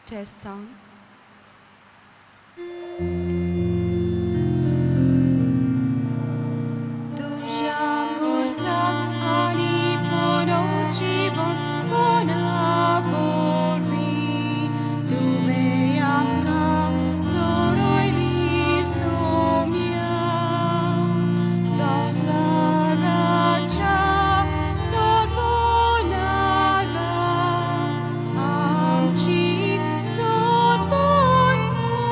Test sound. तुज्या खुर्साक आनी पुनर्जीवन पणा वरवीं तुवें आमकां सोडयलीं सोम्या संवसाराच्या सोडवणारा आमची सोडवण कर.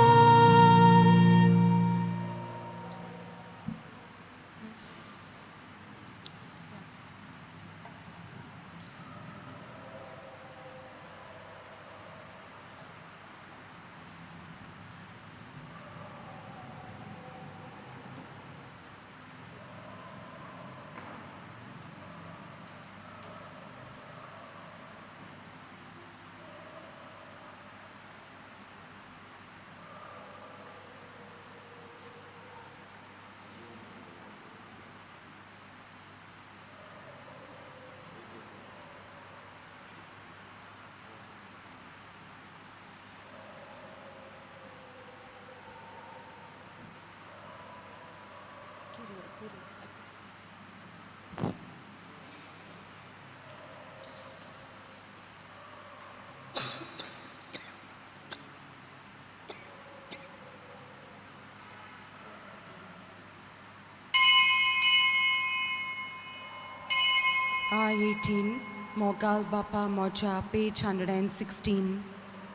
I-18, Mogal Bapa Moja, page 116.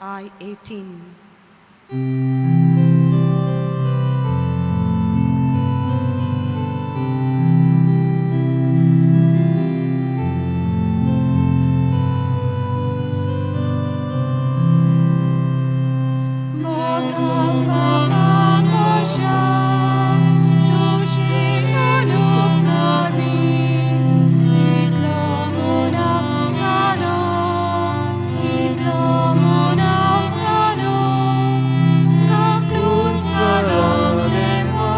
I-18. Mogal Bapa Moja, तुझे अनुकारी, इतलो मुनाव जालो, कितलो मुनाव जालो, काकलूट जालो देवा,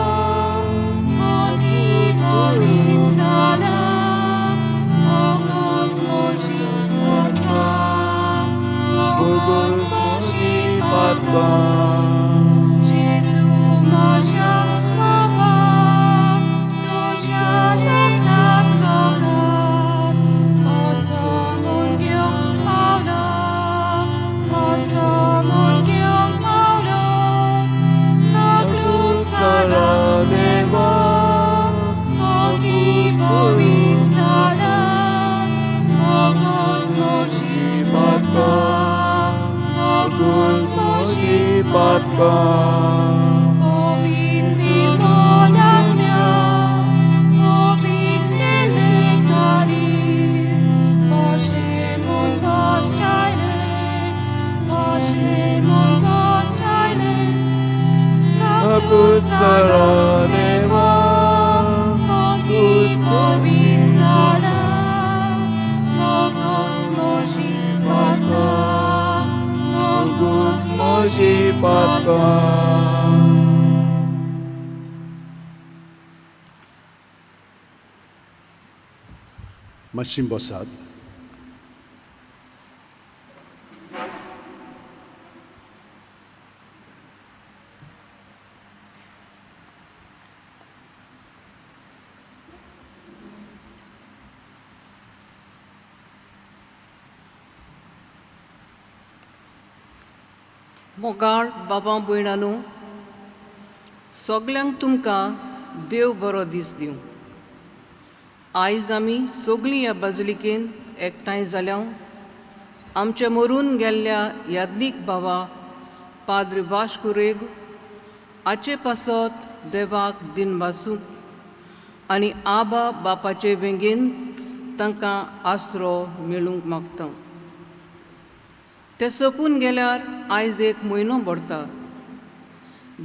कोटी बरी जाला, बोगोस मोजी पडटा, बोगोस मोजी पडटा. जेजू म्हज्या बाबा, तुज्या रगताचो घात, कसो म्हूण घेवंक पावलो, कसो म्हूण घेवंक पावलो, काकलूट जाला देवा, कोटी बरी जाला, बोगोस मोजी पडटा, बोगोस मोजी पडटा. पवित्र मोनाम्या, पवित्र कारीस, कशें म्हूण भश्टायलें, कशें म्हूण भश्टायलें, काकलूट जाला देवा, कोटी बरी जाला, बोगोस मोजी पडटा, बोगोस मोजी पडटा. मातशी बसात. मोगाळ बाबा भयणानू, सगल्यांक तुमकां देव बरो दीस दिवं. आयज आमी सगलीं ह्या बाजलिकेन एकठांय जाल्या आमच्या मरून गेल्ल्या याज्ञीक बाबा पाद्र वाश्को रेग हाचे पासत देवाक दिनवासूंक आनी आबा बापाचे वेंगेन तांकां आसरो मेळूंक मागता. ते सोंपून गेल्यार आयज एक म्हयनो भरता.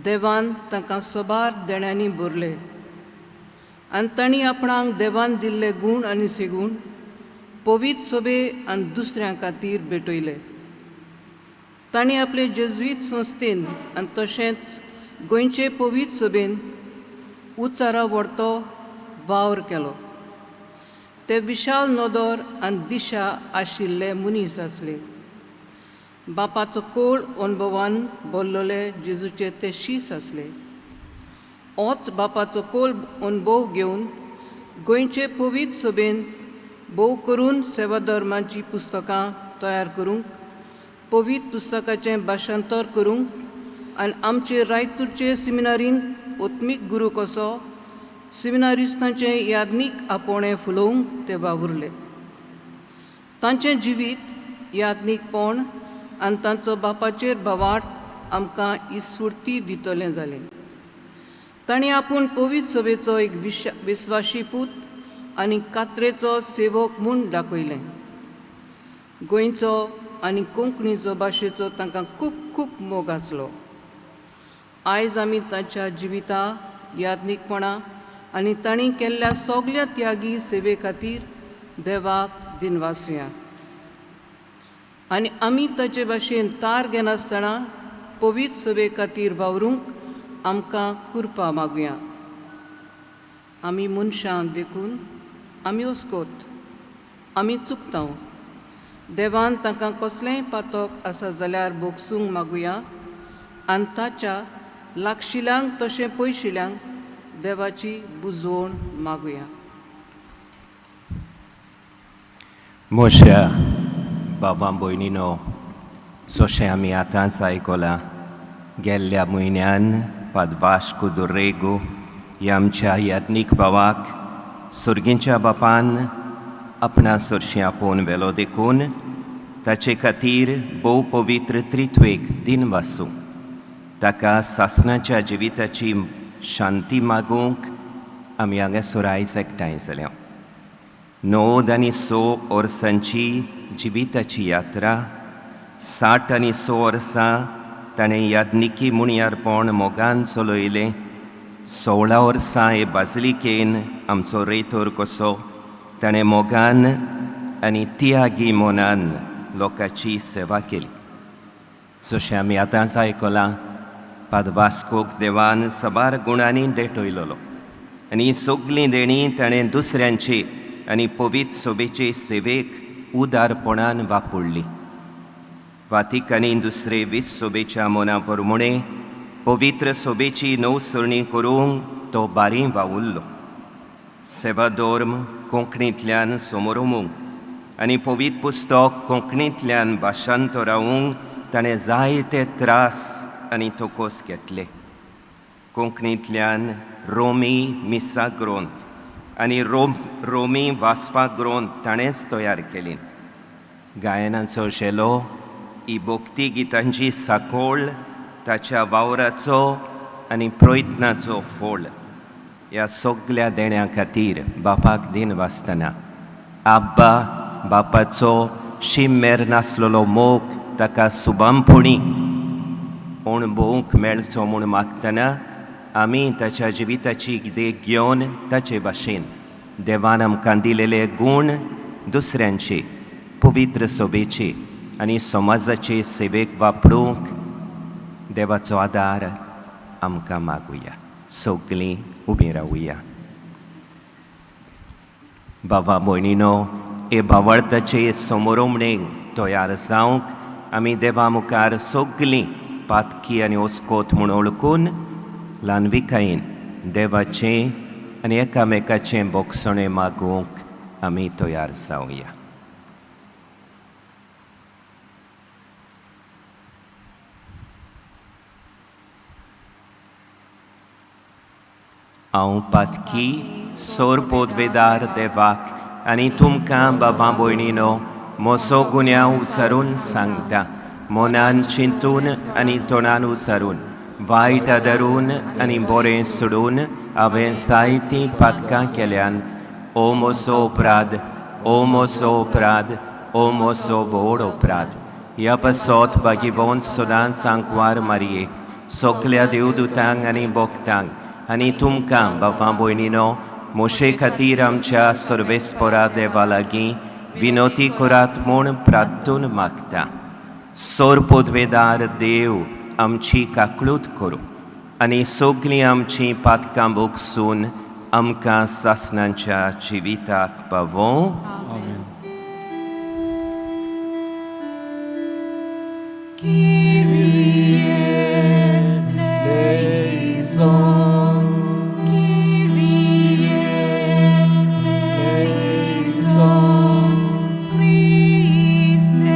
देवान तांकां सोबार देण्यांनी भरले आनी तांणी आपणाक देवान दिल्ले गूण आनी सेगूण पवित्र सोबे आनी दुसऱ्यां खातीर भेटयले. तांणी आपले जेजुईत संस्थेन आनी तशेंच गोंयचे पवित्र सभेन उच्चारा व्हरतो वावर केलो. ते विशाल नदर आनी दिशा आशिल्ले मनीस आसले. बापाचो कोळ अणभवान बोल्लोले जेजूचे ते शीस आसले. ओच बापाचो कोल अणभव घेवन गोंयचे पवित्र सभेन भोव करून सेवाधर्माचीं पुस्तकां तयार करूंक, पवित्र पुस्तकाचें भाशांतर करूंक आनी आमचे रायतूरचे सिमिनारीन ओत्मीक गुरू कसो सिमिनारिस्तांचें याज्ञीक आपोवणें फुलोवंक ते वावुरले. तांचें जिवीत याज्ञीकपण आनी तांचो बापाचेर भावार्थ आमकां इस्फुर्ती दितलें जालें. तांणी आपूण पवित्र सभेचो एक विस्वाशी पूत आनी कात्रेचो सेवक म्हूण दाखयलें. गोंयचो आनी कोंकणीचो भाशेचो तांकां खूब खूब मोग आसलो. आयज आमी तांच्या जिविता याज्ञीकपणा आनी तांणी केल्ल्या सगल्या त्यागी सेवे खातीर देवाक दिनवासुया आनी आमी ताचे भाशेन तार घेनासतना पवित्र सभे खातीर वावरूंक आमकां कृपा मागुया. आमी मनशां देखून आमी ओस्कोत, आमी चुकता. देवान तांकां कसलेंय पातक आसा जाल्यार भोगसूंक मागुया आनी ताच्या लागशिल्यांक तशें पयशिल्यांक देवाची बुजवण मागुया. म्हज्या बाबा भयणीनो, जशें आमी आतांच आयकलां, गेल्ल्या म्हयन्यान पादवाश्को दुर्रेगो ह्या आमच्या याज्ञीक भावाक सर्गींच्या बापान आपणा सरशीं आपोवन व्हेलो देखून ताचे खातीर भोव पवित्र त्रित्वेक दिनवासूं. ताका सासणाच्या जिविताची शांती मागूंक आमी हांगासर आयज एकठांय जाल्या. 96 आनी वर्सांची जिविताची यात्रा, 60 आनी 100 वर्सां ताणें याज्ञिकी मुणयारपण मोगान चलयलें. 16 वर्सां हे बाजलिकेन आमचो रेतोर कसो ताणें मोगान आनी त्यागी मनान लोकांची सेवा केली. जशें आमी आतांच आयकलां, पादवास्कोक देवान साबार गुणांनी देठयलोलो आनी सगलीं देणीं ताणें दुसऱ्यांचे आनी पवित्र सभेचे सेवेक उदारपणान वापरली. वातिकांनी दुसरे 20 सभेच्या मना प्रमाणे पवित्र सभेची नवसरणी करूंक तो बारी वावुरलो. सेवाधर्म कोंकणींतल्यान समोरमूंक आनी पवित्र पुस्तक कोंकणींतल्यान भाशांतरावूंक ताणें जायते त्रास आनी तोकोस घेतले. कोंकणींतल्यान रोमी मिसा ग्रंथ आनी रोमी वाचपा ग्रंथ ताणेंच तयार केली. गायनाचो झेलो ही भक्ती गितांची साकोळ ताच्या वावराचो आनी प्रयत्नाचो फोळ. ह्या सगल्या देण्या खातीर बापाक दिन वाचतना आब्बा बापाचो शीम मेर नासलेलो मोग ताका सुबामपणी अणभवूंक मेळचो म्हूण मागतना आमी ताच्या जिविताची देख घेवन ताचे भाशेन देवान आमकां दिलेले गूण दुसऱ्यांचे पवित्र सभेचे आनी समाजाचे सेवेक वापरूंक देवाचो आदार आमकां मागुया. सगलीं उबीं रावुया. बाबा भयणीनो, हे भावार्थाचे समोरोमणेक तयार जावंक आमी देवा मुखार सगलीं पातकी आनी ओस्कोत म्हूण वळखून ल्हानविकायेन देवाचें आनी एकामेकाचें बोगसणें मागूंक आमी तयार जावया. हांव पातकी सोर पोदवेदार देवाक आनी तुमकां बाबा भयणीनो म्हजो गुन्यांव उचारून सांगता. मनान चिंतून आनी तोंडान उचारून, वायट आदारून आनी बरें सोडून हांवें जायतीं पातकां केल्यान. ओ म्हजो अपराध, ओ म्हजो अपराध, ओ म्हजो व्हड अपराध. ह्या पासत बागीबोन सदांच सांकवार मारयेक, सगल्या देवदूतांक आनी भक्तांक आनी तुमकां बाबा भयणीनो म्हजे खातीर आमच्या सर्वेस्परा देवा लागीं विनोती करात म्हूण प्रार्थून मागता. सोर पदवेदार देव आमची काकळूत करूं आनी सगलीं आमचीं पातकां भोगसून आमकां सासणाच्या जिविताक पावोवं. आमेन. Kyrie eleison. Kyrie eleison. Christe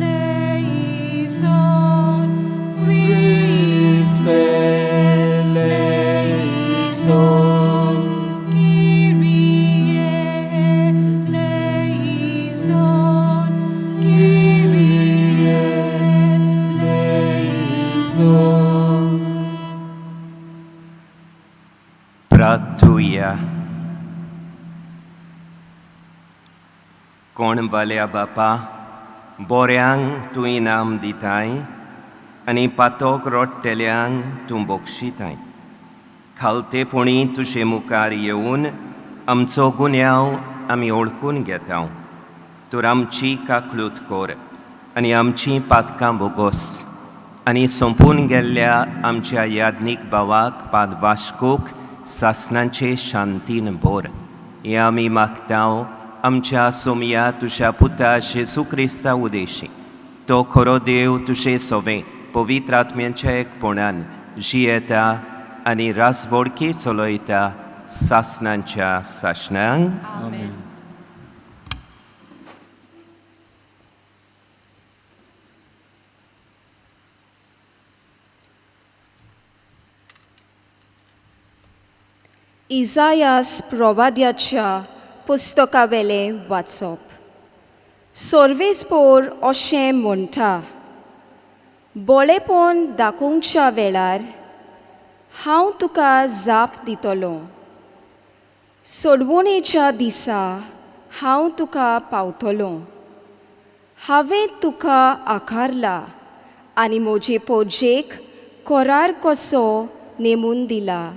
eleison. Christe eleison. Kyrie eleison. Kyrie eleison. प्रार्थुया. कोण वाल्या बापा, बोऱ्यांक तूं इनाम दिताय आनी पातोक रोडटेल्यांक तूं बक्षिताय. खालतेपणी तुजे मुखार येवन आमचो गुन्यांव आमी ओळखून घेता. तर आमची काकलूत कर आनी आमची पातकां बोगोस आनी सोंपून गेल्ल्या आमच्या याज्ञीक भावाक पादवाश्कूक सासणाचे शांतीन भर. हें आमी मागता आमच्या सोमया तुज्या पुता जेजू क्रिस्ता उदेशी. तो खरो देव तुजे सोवे पवित्र आत्म्यांच्या एकपणान जियेता आनी रासवडकी चलयता सासणांच्या सासणांक. आमेन. इजायास प्रवाद्याच्या पुस्तकावेलें वाचप. सोर्वेसपोर अशें म्हणटा, बोळेपण दाखोवच्या वेळार हांव तुका जाप दितलो, सोडवणेच्या दिसा हांव तुका पावतलो. हांवें तुका आकारला आनी म्हजे पोरजेक करार कसो नेमून दिला.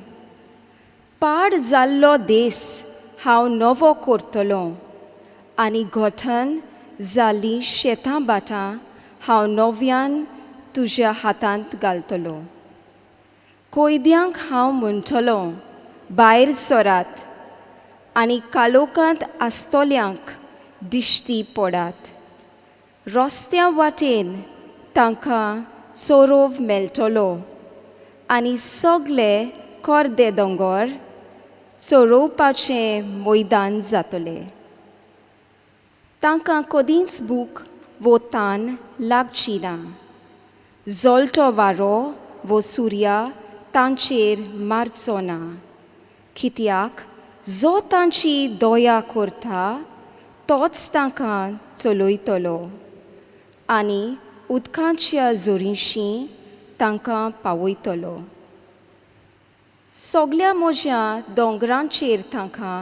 पाड जाल्लो देस हांव नवो करतलो आनी गोठण जाल्लीं शेतां भाटां हांव नव्यान तुज्या हातांत घालतलो. कोयद्यांक हांव म्हणटलो, भायर सरात आनी कालोकांत आसतल्यांक दिश्टी पडात. रस्त्या वाटेन तांकां चोरोव मेळटलो आनी सगळे कोर्दे दोंगर चरोवपाचें मैदान जातलें. तांकां कदींच भूक वो तान लागची ना, जळटो वारो वो सुर्या तांचेर मारचो ना, कित्याक जो तांची दया करता तोच तांकां चलयतलो आनी उदकाच्या जोरीशी तांकां पावयतलो. सगल्या म्हज्या दोंगरांचेर तांकां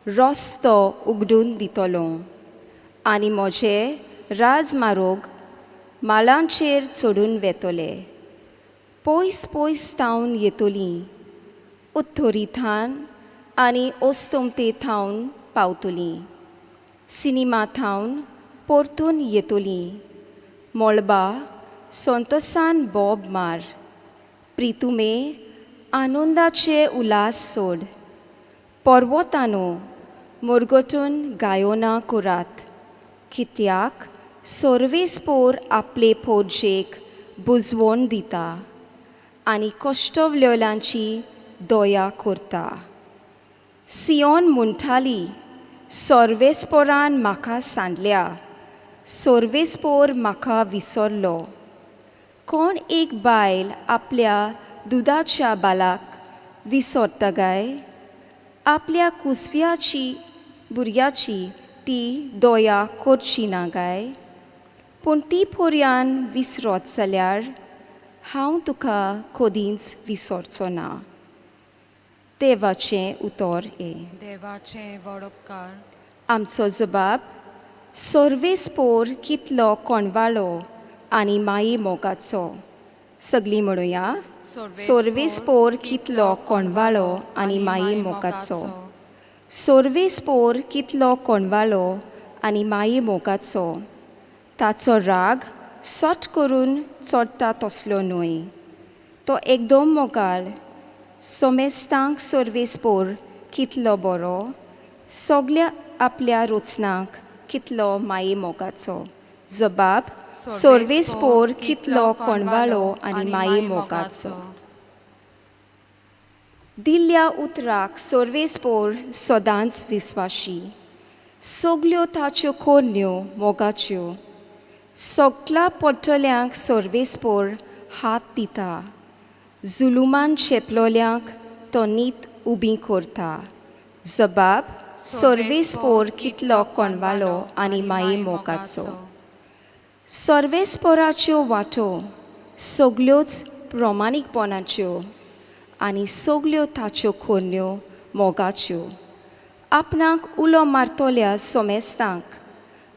रस्तो उगडून दितलो आनी म्हजे राजमारोग माळांचेर चडून वेतले. पयस पयस थावन येतलीं, उत्तरी थावन आनी ओस्तोमते थावन पावतलीं, सिनेमा थावन परतून येतलीं. मळबा संतोसान बोब मार, प्रितुमे आनंदाचे उल्हास सोड, पर्वतानो मुरगटून गायोना करात, कित्याक सोर्वेसपोर आपले पोरजेक बुजवण दिता आनी कश्टवल्यांची दया करता. सियोन म्हणटाली, सोर्वेसपोरान म्हाका सांडल्या, सोर्वेसपोर म्हाका विसरलो. कोण एक बायल आपल्या दुदाच्या बालाक विसरता काय? आपल्या कुसव्याची भुरग्याची ती दया करची ना काय? पूण ती पोरयान विसरत जाल्यार हांव तुका कदींच विसरचो ना. देवाचें उतर हें. देवाचें वडपकार. आमचो जबाब, सोर्वेसपोर कितलो कोणवाळो आनी माये मोगाचो. सगळीं म्हणुया, सोर्वेसपोर कितलो कोणवाळो आनी माये मोगाचो. सोर्वेसपोर कितलो कोणवाळो आनी माये मोगाचो. ताचो राग सट करून चडटा तसलो न्हय, तो एकदम मोगाळ. सोमेस्तांक सोर्वेसपोर कितलो बरो, सगल्या आपल्या रचनांक कितलो माये मोगाचो. जबाब सोर्वेस्पोर कितलो कोणवाळो आनी माये मोगाचो. दिल्ल्या उतराक सोर्वेस्पोर सदांच विस्वाशी. सगल्यो ताच्यो कोरण्यो मोगाच्यो. सगल्या पडटल्यांक सोर्वेस्पोर हात दिता. जुलुमान चेपलोल्यांक तो नीत उबी करता. जबाब सोर्वेस्पोर कितलो कोणवाळो आनी माये मोगाचो. सोर्वेस्पोराच्यो वाटो सगल्योच प्रमाणीकपणाच्यो आनी सगल्यो ताच्यो कोरण्यो मोगाच्यो. आपणाक उलो मारतल्या सोमेस्तांक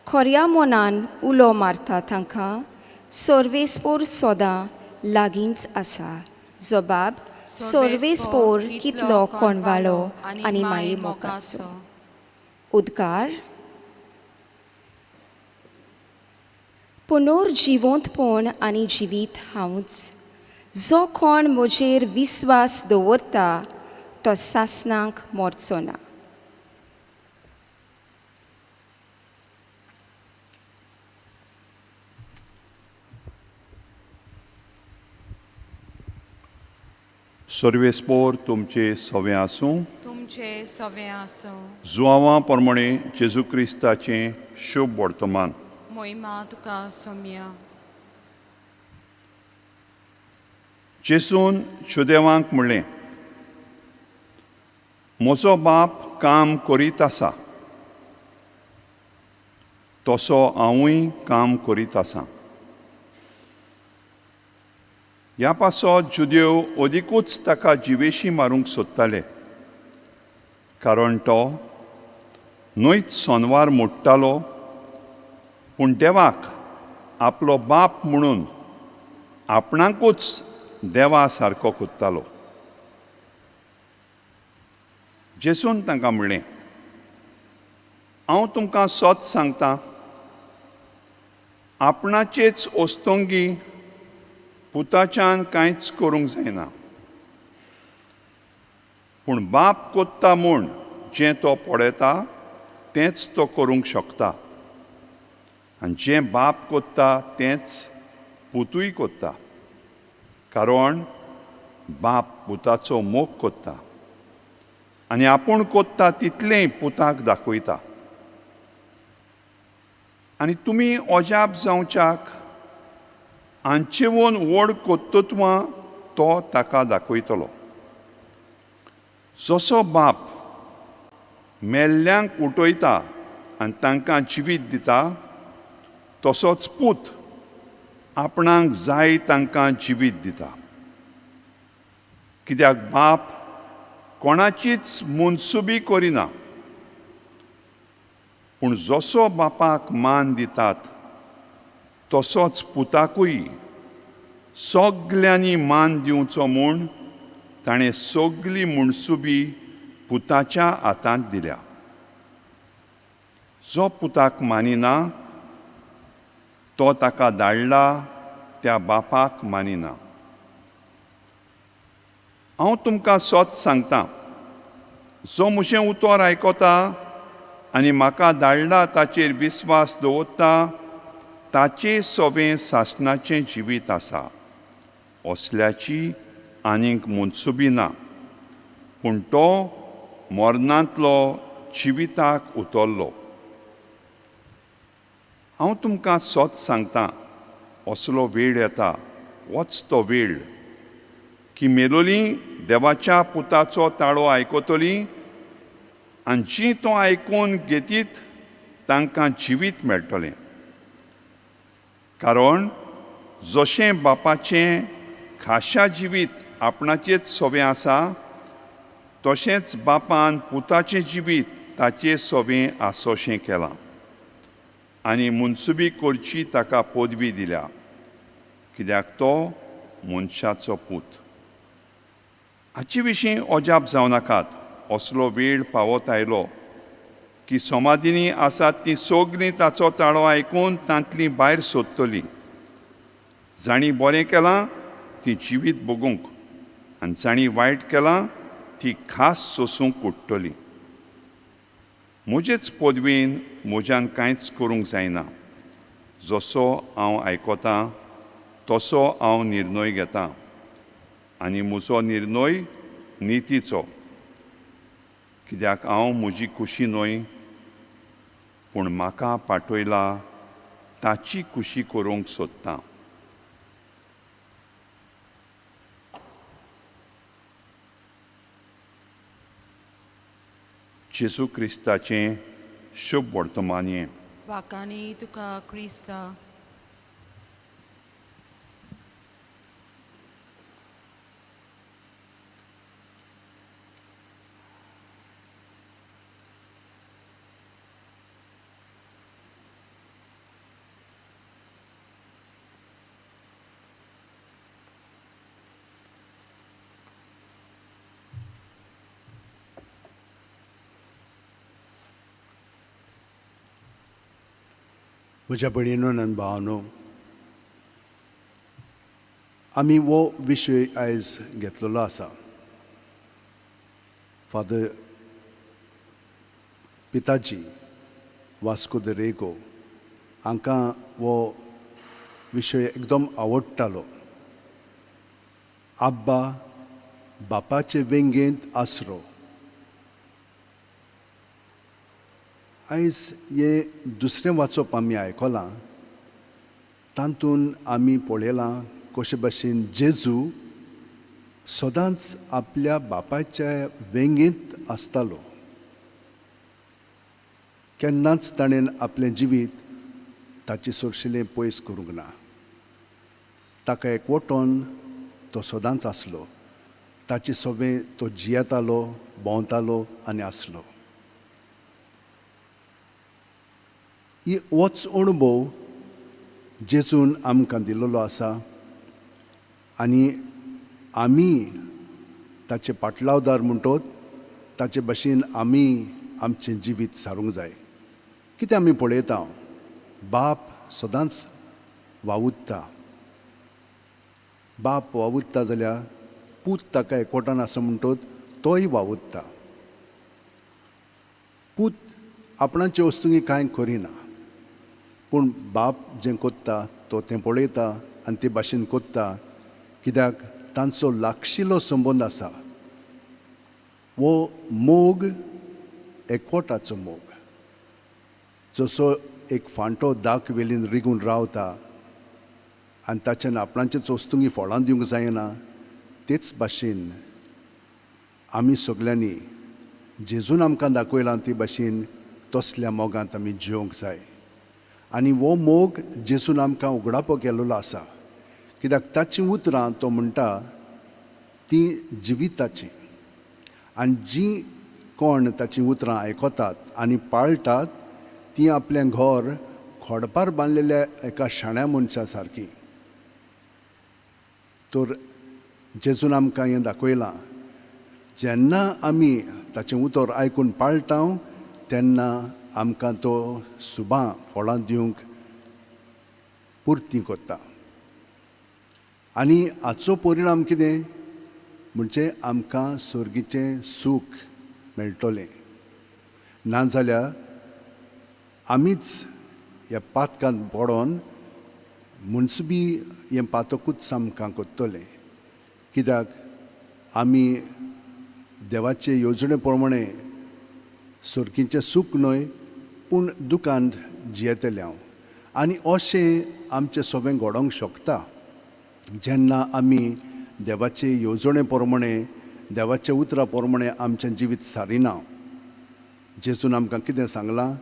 खऱ्या मनान उलो मारता तांकां सोर्वेस्पोर सदां लागींच आसा. जबाब सोर्वेस्पोर कितलो कोणवाळो आनी माये मोगाचो. उद्गार पुनर्जिवंतपण आनी जिवीत हांवूच. जो कोण म्हजेर विस्वास दवरता तो सासणाक मरचो ना. सर्वेस्पोर तुमचे सवें आसूं. तुमचे सवें आसूं. जुआंवा प्रमाणे जेजू क्रिस्ताचें शुभ वर्तमान. मोहिमा तुका सोम्या. जेजून जुदेवांक म्हणलें, म्हजो बाप काम करीत आसा तसो हांवूय काम करीत आसा. ह्या पासत जुदेव अदिकूच ताका जिवेशी मारूंक सोदताले, कारण तो न्हयच सोनवार मोडटालो पूण देवाक आपलो बाप म्हणून आपणाकूच देवा सारको कोत्तालो. जेजून तांकां म्हणलें, हांव तुमकां सत सांगता, आपणाचेच ओस्तोंगी पुताच्यान कांयच करूंक जायना, पूण बाप कोत्ता म्हूण जें तो पळयता तेंच तो करूंक शकता, आनी जें बाप कोत्ता तेंच पुतूय कोत्ता, कारण बाप पुताचो मोग कोत्ता आनी आपूण कोत्ता तितलेंय पुताक दाखयता. आनी तुमी अजाप जावच्याक हांचेवन व्हड कर्तृत्वां तो ताका दाखयतलो. जसो बाप मेल्ल्यांक उठयता आनी तांकां जिवीत दिता तसोच पूत आपणाक जाय तांकां जिवीत दिता. कित्याक बाप कोणाचीच मनसुबी करिना, पूण जसो बापाक मान दितात तसोच पुताकूय सगल्यांनी मान दिवचो म्हूण ताणें सगली मनसुबी पुताच्या हातांत दिल्या. जो पुताक मानिना तो ताका धाडला त्या बापाक मानिना. हांव तुमकां सत सांगता, जो म्हजें उतर आयकता आनी म्हाका धाडला ताचेर विस्वास दवरता ताचे सोबें सासणाचें जिवीत आसा. असल्याची आनीक मनसुबी ना, पूण तो मरणांतलो जिविताक उतरलो. हांव तुमकां सत सांगता, असलो वेळ येता, वच तो वेळ की मेलोली देवाच्या पुताचो ताळो आयकतली आनी जी तो आयकून घेतीत तांकां जिवीत मेळटलें. कारण जशें बापाचें खाशा जिवीत आपणाचेच सोबें आसा तशेंच बापान पुताचें जिवीत ताचे सोबें आसोशें केलां आनी मनसुबी करची ताका पदवी दिल्या, कित्याक तो मनशाचो पूत. हाचे विशीं अजाप जावं नाकात. असलो वेळ पावत आयलो की समाधीनी आसात ती सगळीं ताचो ताळो आयकून तांतली भायर सोदतली. जांणी बरें केलां ती जिवीत भोगूंक आनी जांणी वायट केलां ती खास सोसूंक उठ्ठली. म्हजेच पदवेन म्हज्यान कांयच करूंक जायना. जसो हांव आयकतां तसो हांव निर्णय घेतां आनी म्हजो निर्णय नितीचो, कित्याक हांव म्हजी खुशी न्हय पूण म्हाका पाठयला ताची खुशी करूंक सोदतां. जेजू क्रिस्ताचें शुभ वर्तमान हें. वाकांनी तुका क्रिस्ता. म्हज्या भयणीनो आनी भावानो, आमी हो विशय आयज घेतलेलो आसा. फादर पिताजी वास्को the Rego हांकां हो विशय एकदम आवडटालो. आब्बा बापाचे वेंगेंत आसरो. आयज हें दुसरें वाचप आमी आयकलां, तातूंत आमी पळयलां कशे भाशेन जेजू सदांच आपल्या बापायच्या वेंगेंत आसतालो. केन्नाच ताणें आपलें जिवीत ताचे सोरशिलें पयस करूंक ना. ताका एकवटोन तो सदांच आसलो. ताचे सोबें तो जियेतालो, भोंवतालो आनी आसलो. होच अणभव जेजून आमकां दिल्लो आसा आनी आमी ताचे पाटलावदार म्हणटोत ताचे भशेन आमी आमचें जिवीत सारूंक जाय. कितें आमी पळयता, बाप सदांच वावुरता. बाप वावुरता जाल्यार पूत ताका एकवटान आसा म्हणटोत तोय वावुरता. पूत आपणाचे वस्तूंनी कांय करिना, पूण बाप जें कोत्ता तो तें पळयता आनी ते भाशेन कोत्ता, कित्याक तांचो लागशिल्लो संबंद आसा. हो मोग एकवटाचो मोग, जसो एक फांटो दाक वेलीन रिगून रावता आनी ताच्यान आपणाचेच वस्तूंनी फळां दिवंक जायना, तेच भाशेन आमी सगल्यांनी जेजून आमकां दाखयलां ते भाशेन तसल्या मोगांत आमी जिवंक जाय. आनी हो मोग जेजून आमकां उगडापो केल्लो आसा, कित्याक ताचीं उतरां तो म्हणटा तीं जिविताचीं, आनी जीं कोण ताचीं उतरां आयकतात आनी पाळटात तीं आपलें घर खोडपार बांदलेल्या एका शाण्या मनशा सारकी. तर जेजून आमकां हें दाखयलां, जेन्ना आमी ताचें उतर आयकून पाळटा तेन्ना आमकां तो सुबां फळां दिवंक पुर्ती करता. आनी हाचो परिणाम कितें म्हणजे आमकां सर्गीचें सूख मेळटलें. नाजाल्यार आमीच ह्या पातकांत पडोन मनसुबी हें पातकूच आमकां करतलें, कित्याक आमी देवाचे येवजणे प्रमाणे सर्गीचें सूख न्हय पूण दुकान जियेतलें हांव. आनी अशें आमचें सगळें घडोवंक शकता जेन्ना आमी देवाचे येवजणे प्रमाणे देवाच्या उतरा प्रमाणे आमचें जिवीत सारिना. जेजून आमकां कितें सांगलां,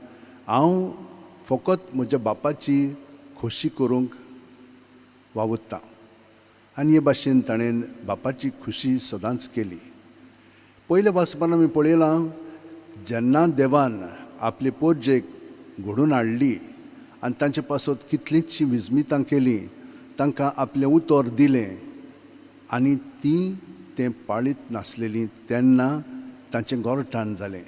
हांव फकत म्हज्या बापाची खोशी करूंक वावुरतां. आनी हे भाशेन ताणें बापाची खुशी सदांच केली. पयल्या वाचपान आमी पळयलां, जेन्ना देवान आपले पोरजेक घडोवन हाडली आनी तांचे पासत कितलींचशीं विजमितां केलीं, तांकां आपलें उतर दिलें आनी तीं तें पाळीत नासलेलीं, तेन्ना तांचें गोरठाण जालें.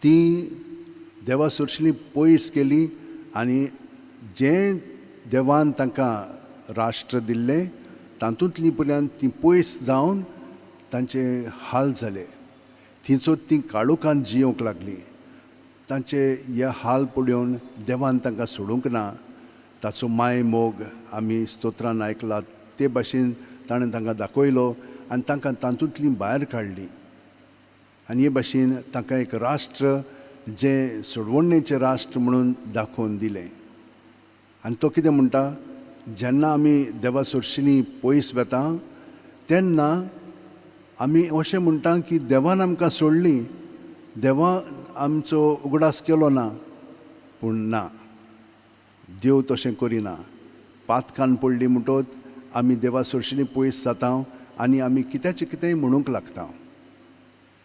तीं देवा सोरशिलीं पयस केली आनी जें देवान तांकां राष्ट्र दिल्लें तातूंतलीं पर्यंत तीं पयस जावन तांचे हाल जाले. थंयचो तीं काळोखान जियोवंक लागलीं. तांचे हे हाल पळोवन देवान तांकां सोडूंक ना. ताचो माय मोग आमी स्तोत्रान आयकलात ते भाशेन ताणें तांकां दाखयलो आनी तांकां तातूंतलीं भायर काडलीं. आनी हे भाशेन तांकां एक राष्ट्र जें सोडवणेचें राष्ट्र म्हणून दाखोवन दिलें. आनी तो कितें म्हणटा, जेन्ना आमी देवा सोरशिनी पयस वेता तेन्ना आमी अशें म्हणटा की देवान आमकां सोडली, देवा आमचो उगडास केलो ना. पूण ना, देव तशें करिना. पातकान पडली म्हणटोच आमी देवा सोरशिनी पयस जाता आनी आमी कित्याचें कितेंय म्हणूंक लागता.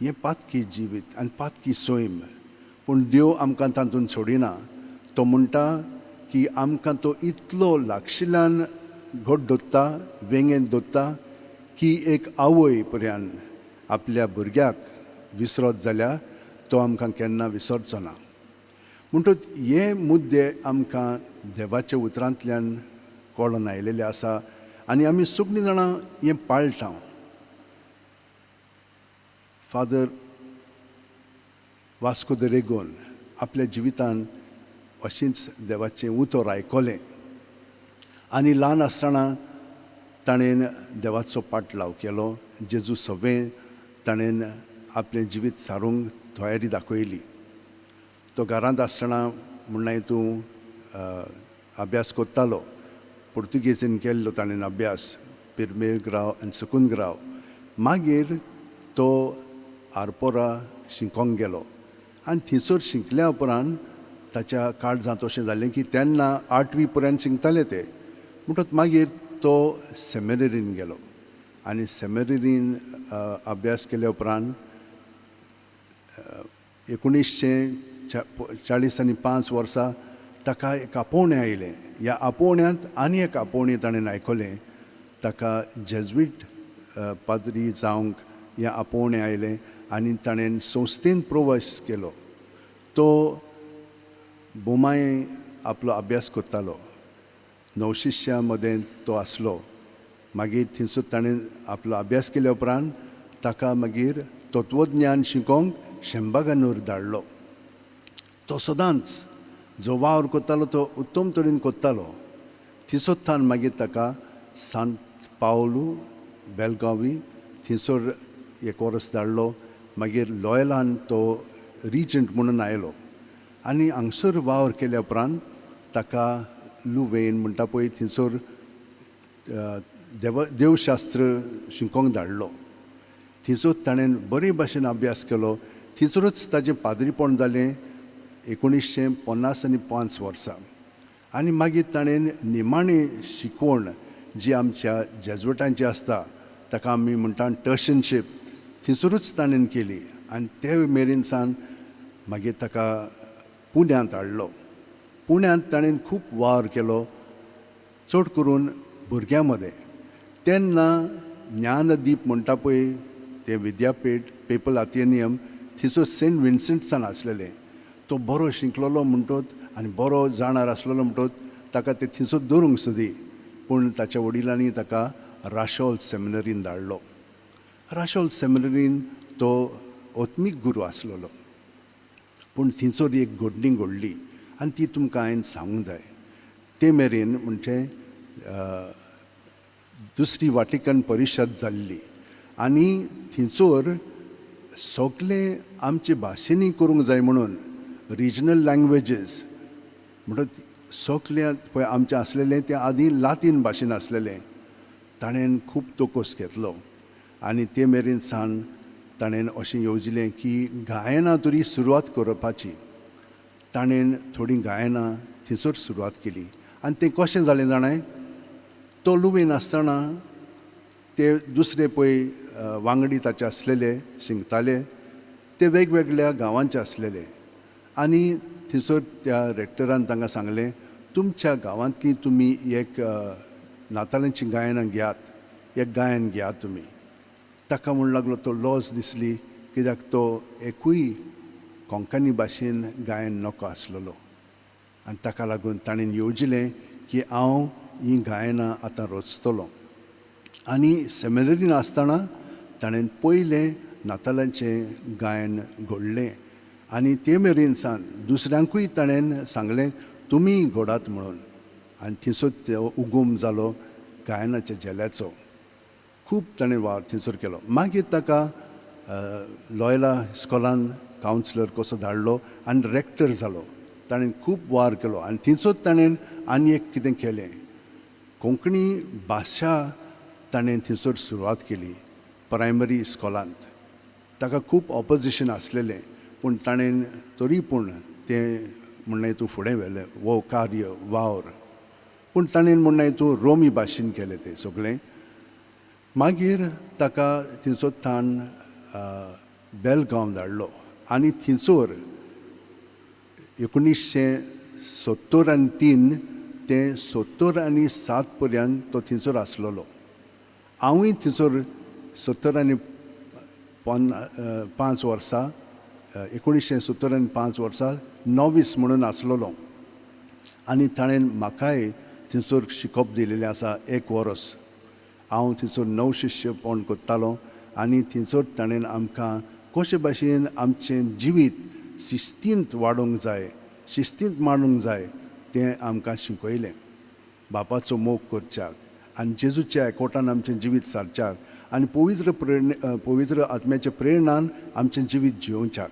हें पातकी जिवीत आनी पातकी सैम. पूण देव आमकां तातूंत सोडिना. तो म्हणटा की आमकां तो इतलो लागशिल्ल्यान घट दवरता, वेंगेंत दवरता की एक आवय पर्यान आपल्या भुरग्याक विसरत जाल्यार तो आमकां केन्ना विसरचो ना. म्हणटच हे मुद्दे आमकां देवाच्या उतरांतल्यान कळोन आयिल्ले आसा आनी आमी सगळीं जाणां हें पाळटा. फादर वास्को the रेगोन आपल्या जिवितान अशींच देवाचें उतर आयकलें आनी ल्हान आसतना ताणें देवाचो पाटलाव केलो. जेजू सवें ताणें आपलें जिवीत सारूंक तयारी दाखयली. तो घरांत आसतना म्हणल्यार तूं अभ्यास करतालो, पुर्तुगेजीन केल्लो ताणें अभ्यास, पिरमेर ग्राव आनी सुकून ग्राव. मागीर तो आरपोरा शिकोंक गेलो आनी थंयसर शिकल्या उपरांत ताच्या काळजांत अशें जालें की तेन्ना आठवी पर्यंत शिकताले ते, म्हणटच मागीर तो सेमिनरीन गेलो आनी सेमिनरीन अभ्यास केल्या उपरांत 1945 वर्सा ताका एक आपोवणें आयलें. ह्या आपोवण्यांत आनी एक आपोवणें ताणें आयकलें, ताका जेज्वीट पाद्री जावंक हें आपोवणें आयलें आनी ताणें संस्थेन प्रवेश केलो. तो बोमाय आपलो अभ्यास करतालो, नवशिश्या मदें तो आसलो. मागीर थंयसर ताणें आपलो अभ्यास केल्या उपरांत ताका मागीर तत्वज्ञान शिकोवंक शेंबागानूर धाडलो. तो सदांच जो वावर करतालो तो उत्तम तरेन करतालो. थंयसर मागीर ताका सांत पावलू बेलगांवी थंयसर एक वर्स धाडलो. मागीर लॉयलान तो रिजंट म्हणून आयलो आनी हांगसर वावर केल्या उपरांत ताका लुवेन म्हणटा पळय थंयसर देवशास्त्र शिकोवंक धाडलो. थंयसर ताणें बरे भाशेन अभ्यास केलो. थंयसरूच ताजें पाद्रीपण जालें 1955 वर्सा. आनी मागीर ताणें निमाणी शिकवण जी आमच्या जेजवटांची आसता ताका आमी म्हणटा टर्शनशीप, थंयसरूच ताणें केली. आनी ते मेरेन सावन मागीर ताका पुण्यांत हाडलो. पुण्यांत ताणें खूब वावर केलो, चड करून भुरग्यां मदें. तेन्ना ज्ञानदीप म्हणटा पळय तें विद्यापीठ पेपल आथेनियम थंयसर सेंट विन्संटसान आसलेलें. तो बरो शिकलेलो म्हणटोच आनी बरो जाणार आसलेलो म्हणटोच ताका ते थंयसर दवरूंक सोदी, पूण ताच्या वडिलांनी ताका राशोल सेमिनरीन धाडलो. राशोल सेमिनरीन तो आत्मीक गुरू आसलेलो. पूण थंयसर एक घडणी घडली आनी ती तुमकां हांवें सांगूंक जाय. ते मेरेन म्हणजे दुसरी वाटिकन परिशद जाल्ली आनी थंयसर सगळें आमचे भाशेंनी करूंक जाय म्हणून रिजनल लँग्वेजीस म्हणटच सगळें पळय आमचें आसलेलें तें आदीं लातीन भाशेन आसलेलें. ताणें खूब तोकोस घेतलो आनी ते मेरेन सावन ताणें अशें येवजिलें की गायनां तरी सुरवात करपाची. ताणें थोडीं गायनां थंयसर सुरवात केली आनी तें कशें जालें जाणाय, तो लुबेन आसतना ते दुसरे पळय वांगडी ताचे आसलेले शिंकताले ते वेगवेगळ्या गांवांचे आसलेले आनी थंयसर त्या रेक्टरान तांकां सांगलें, तुमच्या गांवांतली तुमी एक नातालांची गायनां घेयात, एक गायन घेयात तुमी. ताका म्हूण लागलो तो लॉज दिसली कित्याक तो एकूय कोंकणी भाशेन गायन नको आसलेलो आनी ताका लागून ताणें येवजिलें की हांव हीं गायनां आतां रचतलो. आनी सेमिनरीन आसतना ताणें पयलें नातालांचें गायन घडलें आनी ते मेरेन सावन दुसऱ्यांकूय ताणें सांगलें तुमी घडात म्हणून. आनी थंयसर तो उगम जालो गायनाच्या झेल्याचो. खूब ताणें वावर थंयसर केलो. मागीर ताका लॉयला इस्कॉलान कावन्सिलर कसो धाडलो आनी रेक्टर जालो. ताणें खूब वावर केलो आनी थंयसर ताणें आनी एक कितें केलें, कोंकणी भाशा ताणें थंयसर सुरवात केली प्रायमरी इस्कॉलांत. ताका खूब ऑपोजिशन आसलेलें, पूण ताणें तरी पूण तें म्हणणें तूं फुडें व्हेलें हो कार्य वावर. पूण ताणें म्हणणें तूं रोमी भाशेन केलें तें सगळें. मागीर ताका थंयसर ताण बेलगांव धाडलो आनी थंयसर 1973 ते 77 पर्यंत तो थंयसर आसलेलो. हांवूय थंयसर 75 वर्सां 1975 वर्सां नॉवीस म्हणून आसलेलो आनी ताणें म्हाकाय थंयसर शिकोवप दिलेलें आसा एक वरस. हांव थंयसर नव शिश्यपण करतालो आनी थंयसर ताणें आमकां कशे भाशेन आमचें जिवीत शिस्तींत वाडोवंक जाय, शिस्तींत मांडूंक जाय तें आमकां शिकयलें. बापाचो मोग करच्याक आनी जेजूच्या एकवटान आमचें जिवीत सारच्याक आनी पवित्र प्रेरणे पवित्र आत्म्याच्या प्रेरणान आमचें जिवीत जियोवच्याक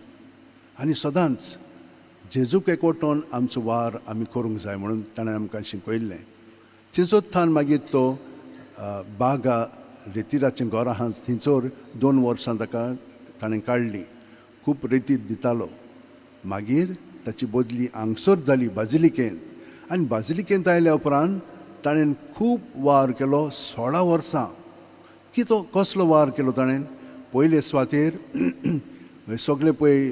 आनी सदांच जेजूक एकवटोन आमचो वार आमी करूंक जाय म्हणून ताणें आमकां शिकयल्लें. थंयसर थावन मागीर तो बागा रेतिराचें घर आहा थंयसर 2 वर्सां ताका ताणें काडलीं. खूब रेतीर दितालो. मागीर ताची बदली हांगसर जाली बाजिलिकेंत आनी बाजिलिकेंत आयल्या उपरांत ताणें खूब वावर केलो 16 वर्सां. की तो कसलो वावर केलो ताणें, पयले सुवातेर सगळे पळय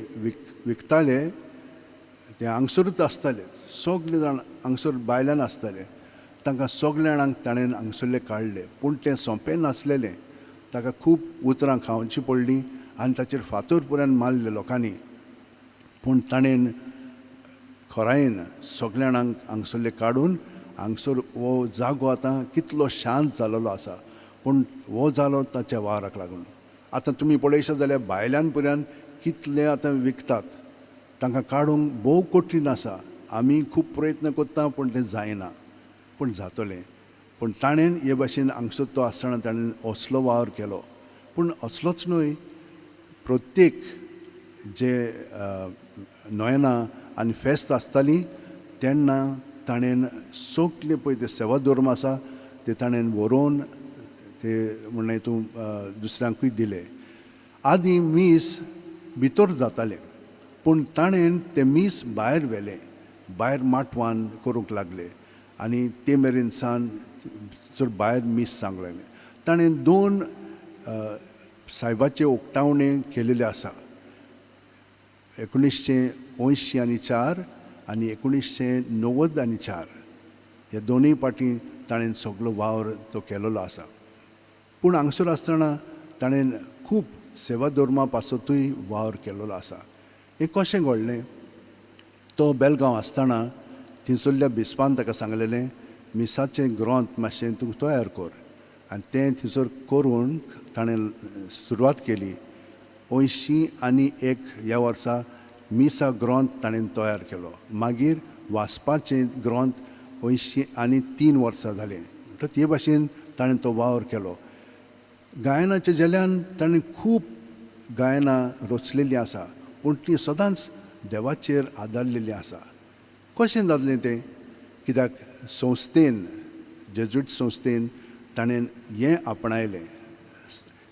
विकताले ते हांगसरूच आसताले, सगळे जाण हांगसर बायल्यान आसताले. तांकां सगल्या जाणांक ताणें हांगसरले काडले, पूण तें सोंपें नासलेलें. ताका खूब उतरां खावची पडलीं आनी ताचेर फातर पर्यंत मारले लोकांनी. पूण ताणें खोरायेन सगल्या जाणांक हांगसरले काडून हांगसर हो जागो आतां कितलो शांत जालेलो आसा. पूण हो जालो ताच्या वावराक लागून. आतां तुमी पळयशात जाल्यार भायल्यान पर्यंत कितले आतां विकतात, तांकां काडूंक भोव कठीण आसा. आमी खूब प्रयत्न करता पूण तें जायना, पूण जातलें. पूण ताणें हे भाशेन हांगसर तो आसतना ताणें असलो वावर केलो. पूण असलोच न्हय, प्रत्येक जे नोयनां आनी फेस्त आसतालीं तेन्ना ताणें सगलें पळय ते सेवा धर्म आसा ते ताणें व्हरोवन ते म्हणलें तूं दुसऱ्यांकूय दिले. आदीं मीस भितर जातालें, पूण ताणें तें मीस भायर व्हेलें, भायर माटवान करूंक लागले आनी ते मेरेन सान जर भायर मीस सांगलें लागलें. ताणें 2 सायबाचे उक्तावणे केलेले आसा, 1984 आनी 1994. ह्या दोनूय पाटी ताणें सगलो वावर तो केलेलो आसा. पूण हांगसर आसतना ताणें खूब सेवा धर्मा पासतूय वावर केलेलो आसा. हें कशें घडलें, तो बेलगांव आसतना थंयसरल्या बिस्पान ताका सांगलेलें मिसाचें ग्रंथ मातशें तूं तयार कर आनी तें थंयसर करून ताणें सुरवात केली. 81 ह्या वर्सा मिसा ग्रंथ ताणें तयार केलो. मागीर वाचपाचें ग्रंथ 83 वर्सां जालें. तर ते भाशेन ताणें तो वावर केलो. गायनाच्या झेल्यान ताणें खूब गायनां रचलेलीं आसा, पूण तीं सदांच देवाचेर आदारलेलीं आसा. कशें जातलें तें, कित्याक संस्थेन जेजुईट संस्थेन ताणें हें आपणायलें.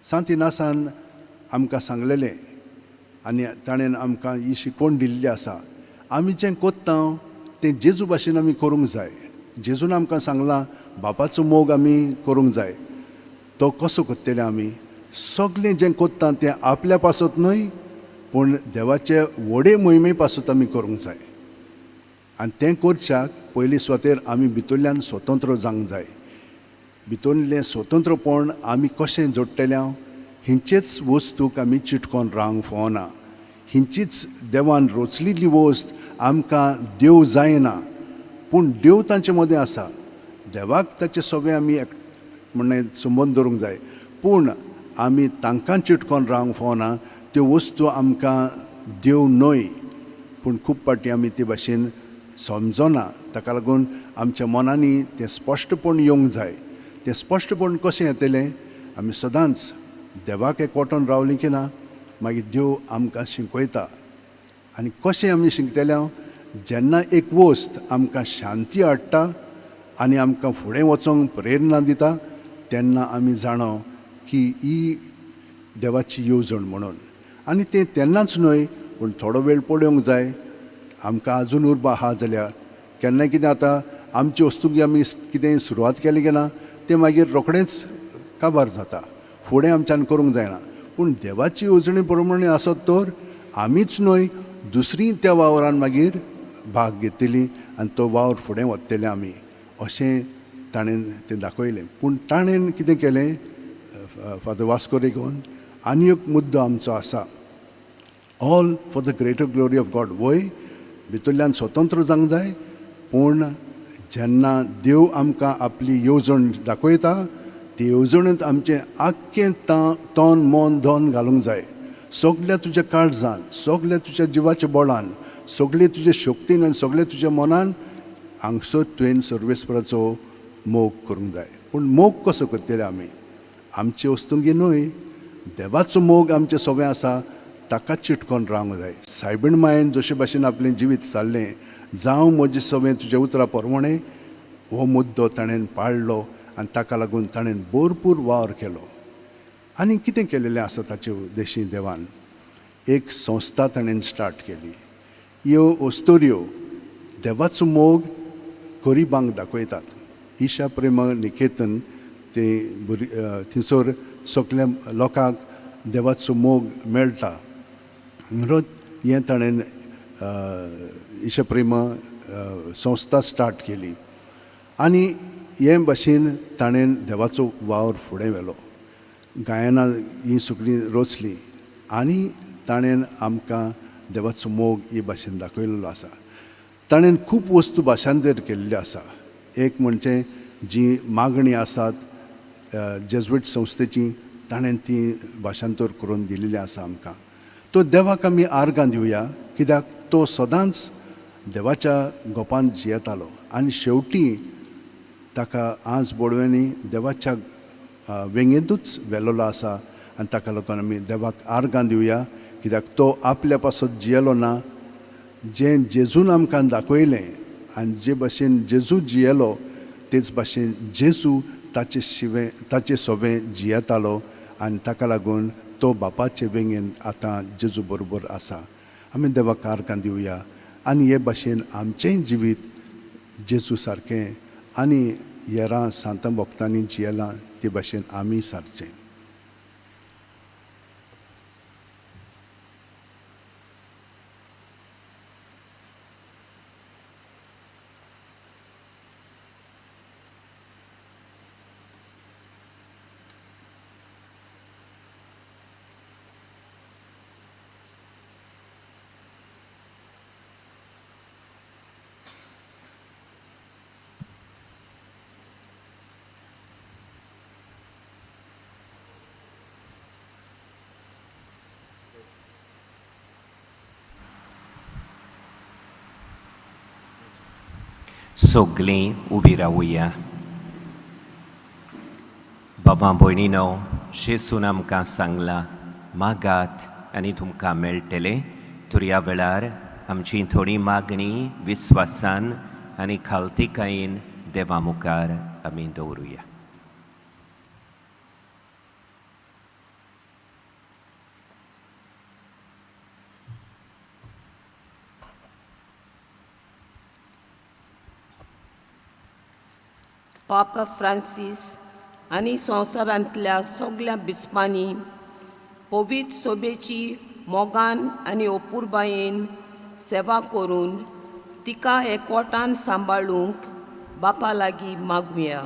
सांत इनासान आमकां सांगलेलें आनी ताणें आमकां ही शिकवण दिल्ली आसा, आमी जें कोत्ता तें जेजू भाशेन आमी करूंक जाय. जेजून आमकां सांगलां बापाचो मोग आमी करूंक जाय. तो कसो करतले आमी, सगळें जें कोत्ता तें आपल्या पासत न्हय, पूण देवाचे व्हडे मोहिमे पासत आमी करूंक जाय. आनी तें करच्याक पयली सुवातेर आमी भितरल्यान स्वतंत्र जावंक जाय. भितरलें स्वतंत्रपण आमी कशें जोडटले, हिंचेच वस्तूक आमी चिटकोन रावंक फावना. हिंचीच देवान रचलेली वस्त आमकां देव जायना, पूण देव तांचे मदें आसा. देवाक ताचे सगळें आमी एक म्हणणें संबंद दवरूंक जाय, पूण आमी तांकां चिटकोन रावंक फावना. त्यो वस्तू आमकां देव न्हय, पूण खूब फावटी आमी ते भाशेन समजना. ताका लागून आमच्या मनांनी तें स्पश्टपण येवंक जाय. तें स्पश्टपण कशें येतलें? आमी सदांच देवाक एकवटून रावलीं की ना मागीर देव आमकां शिकयता. आनी कशें आमी शिकतले? जेन्ना एक वस्त आमकां शांती हाडटा आनी आमकां फुडें वचोंक प्रेरणा दिता तेन्ना आमी जाणो की ही देवाची येवजण म्हणून. आनी तें तेन्नाच न्हय पूण थोडो वेळ पळोवंक जाय. आमकां आजून उर्बा आहा जाल्यार केन्ना कितें आतां आमचे वस्तूंक आमी कितें सुरवात केली की ना तें मागीर रोखडेंच काबार जाता, फुडें आमच्यान करूंक जायना. पूण देवाची येवजणे प्रमाणे आसत तर आमीच न्हय दुसरी त्या वावरान मागीर भाग घेतली आनी तो वावर फुडें वतले आमी, अशें ताणें तें दाखयलें. पूण ताणें कितें केलें फादर वास्को रेगोन आनी एक मुद्दो आमचो आसा, all for the greater glory of God. वय भितरल्यान स्वतंत्र जावंक जाय, पूण जेन्ना देव आमकां आपली येवजण दाखयता ती येवजणेंत आमचें आख्खें तन मन धन घालूंक जाय. सगल्या तुज्या काळजान, सगल्या तुज्या जिवाच्या बळान, सगळे तुजे शक्तीन आनी सगळे तुज्या मनान हांगसर तुवें सर्वेस्पराचो मोग करूंक जाय. पूण मोग कसो करतले आमी? आमचे वस्तुंगी न्हय, देवाचो मोग आमचे सगळें आसा ताका चिटकोन रावंक जाय. सायबीण मायेन जशे भाशेन आपलें जिवीत चाललें, जावं म्हजें सगळें तुज्या उतरा परवणें, हो मुद्दो ताणें पाळ्ळो आनी ताका लागून ताणें भरपूर वावर केलो. आनी कितें केलेलें आसा ताचे उद्देशी देवान एक संस्था ताणें स्टार्ट केली. ह्यो अस्तोऱ्यो देवाचो मोग गरिबांक दाखयतात. ईशा प्रेम निकेतन ते थंयसर सगल्या लोकांक देवाचो मोग मेळटा म्हणून हें ताणें ईशा प्रेम संस्था स्टार्ट केली. आनी हे भाशेन ताणें देवाचो वावर फुडें व्हेलो. गायनां ही सगळीं रचलीं आनी ताणें आमकां देवाचो मोग हे भाशेन दाखयलेलो आसा. ताणें खूब वस्तू भाशांतर केल्ल्यो आसा. एक म्हणजे जी मागणी आसात जेज्विट संस्थेची ताणें ती भाशांतर करून दिलेली आसा आमकां. तो देवाक आमी आर्गां दिवया, कित्याक तो सदांच देवाच्या गोपान जियेतालो आनी शेवटी ताका आज बोडव्यांनी देवाच्या वेंगेंतूच व्हेलोलो आसा. आनी ताका लागून आमी देवाक आर्गां दिवया, कित्याक तो आपल्या पासत जियेलो ना, जें जेजून आमकां दाखयलें आनी जे भाशेन जेजू जियेलो तेच भाशेन जेजू ताचे शिवे ताचे सोबें जियेतालो आनी ताका लागून तो बापाचे वेंगेन आतां जेजू बरोबर आसा. आमी देवाक आर्गां दिवया आनी हे भाशेन आमचेंय जिवीत जेजू सारकें आनी हेरां सांतां भक्तांनी जियेलां ते भाशेन आमी सारचें. सगळीं उबी रावया. बाबा भयणीनो, जेजून आमकां सांगलां, मागात आनी तुमकां मेळटलें. तर ह्या वेळार आमची थोडी मागणी विस्वासान आनी खालतीकायेन देवा मुखार आमी दवरुया. पापा फ्रांसीस आनी संवसारांतल्या सगल्या बिस्पांनी पवित्र सोबेची मोगान आनी अपुरबायेन सेवा करून तिका एकवटान सांबाळूंक बापा लागीं मागुया.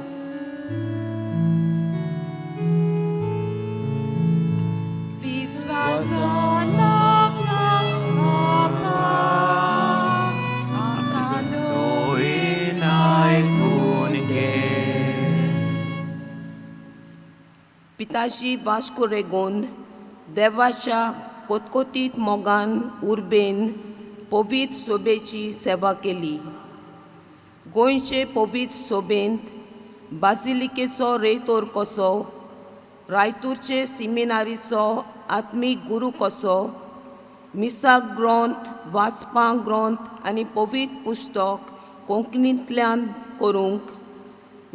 पिताजी वास्को रेगोन देवाच्या कोतकोतीत मोगान उर्बेन पवित्र सोबेची सेवा केली. गोंयचे पवित्र सोबेंत बासिलिकेचो रेतोर कसो, रायतूरचे सिमिनारीचो आत्मीक गुरू कसो, मिसा ग्रंथ, वाचपां ग्रंथ आनी पवित्र पुस्तक कोंकणींतल्यान करूंक,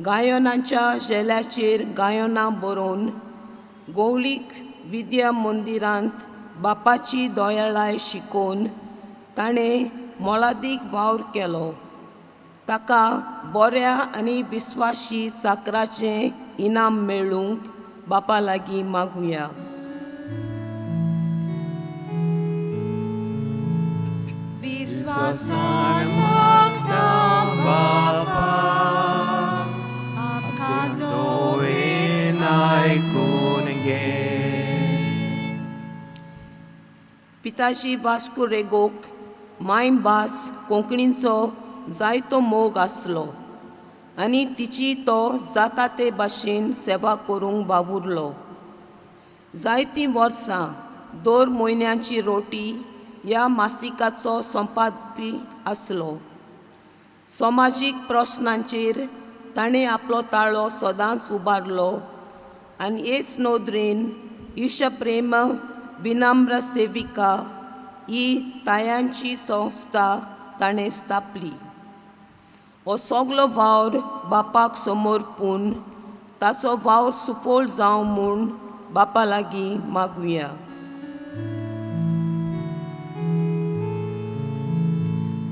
गायनाच्या झेल्याचेर गायनां बरोवन गौलीक विद्या मंदिरांत बापाची दोयाळाय शिकोवन ताणें मोलादीक वावर केलो. ताका बऱ्या आनी विस्वाशी चाकराचें इनाम मेळूंक बापा लागीं मागुया. विस्वासान मागता बापा, आमकां दोळेन आयकून घे. पिताजी वास्को रेगोक मायभास कोंकणीचो जायतो मोग आसलो आनी तिची तो जाता ते भाशेन सेवा करूंक वावुरलो. जायतीं वर्सां दर म्हयन्याची रोटी ह्या मासिकाचो संपादपी आसलो. समाजीक प्रस्नांचेर ताणें आपलो ताळो सदांच उबारलो आनी हेच नदरेन ईशप्रेम विनम्र सेविका ही तायांची संस्था ताणें स्थापली. हो सगलो वावर बापाक समर्पून ताचो वावर सुफळ जावं म्हूण बापा लागीं मागुया.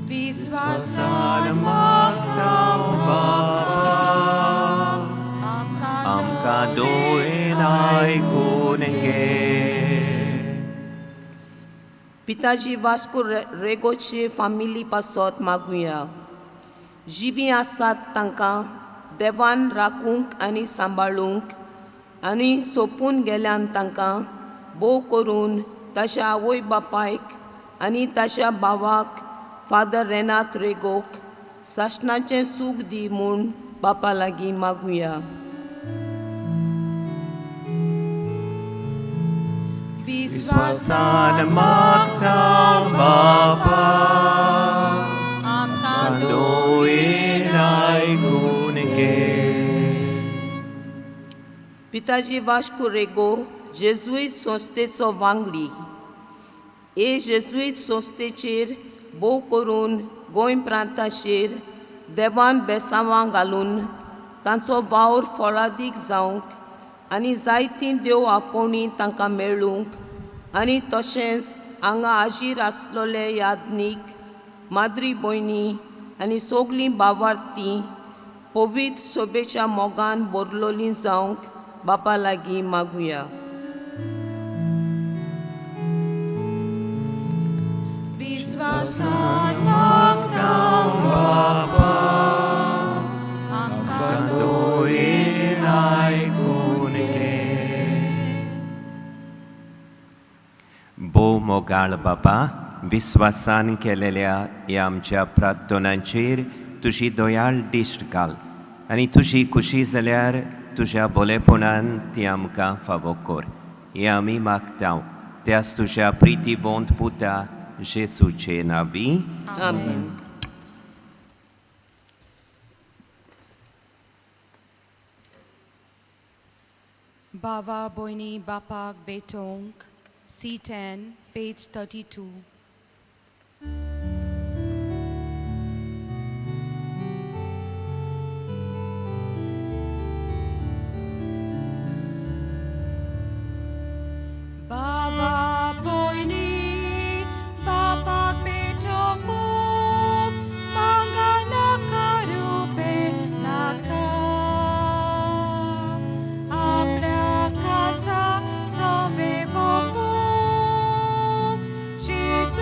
विस्वासान मागता बापा, आमकां दोळेन आयकून घे. पिताजी वास्को रेगोचे फामिली पासत मागुया. जिवीं आसात तांकां देवान राखूंक आनी सांबाळूंक आनी सोंपून गेल्यान तांकां भोव करून ताच्या आवय बापायक आनी ताच्या भावाक फादर रेनात रेगोक सासणाचें सूख दी म्हूण बापा लागीं मागुया. विस्वासान मागता बापा, आमकां दोळेन आयकून घे. पिताजी वास्को रेगो जेजुईत संस्थेचो वांगडी. हे जेजुईत संस्थेचेर भोव करून गोंय प्रांताचेर देवान बेसांवां घालून तांचो वावर फळादीक जावंक आनी जायतीं देव आपोवणी तांकां मेळूंक आनी तशेंच हांगा हाजीर आसलेले याज्ञीक माद्री भयणी आनी सगलीं बावार्थी पवित्र सोबेच्या मोगान भरलोलीं जावंक बापा लागीं मागुया. विस्वासान मागता बापा, आमकां दोळेन आयकून घे. भोव मोगाळ बापा, विस्वासान केलेल्या ह्या आमच्या प्रार्थनांचेर तुजी दयाळ दिश्ट घाल आनी तुजी खुशी जाल्यार तुज्या बोलेपणान ती आमकां फावो कर. हें आमी मागता त्याच तुज्या प्रितीवंत पुता जेसूचे नांवी. आमेन. बाबा भयणी बापाक भेटोवंक C10, page 32. बाबा भयणी बापाक भेटोवंक मांगा रुपे नाका, आपल्या काचा सवे वोपूंक जेजू.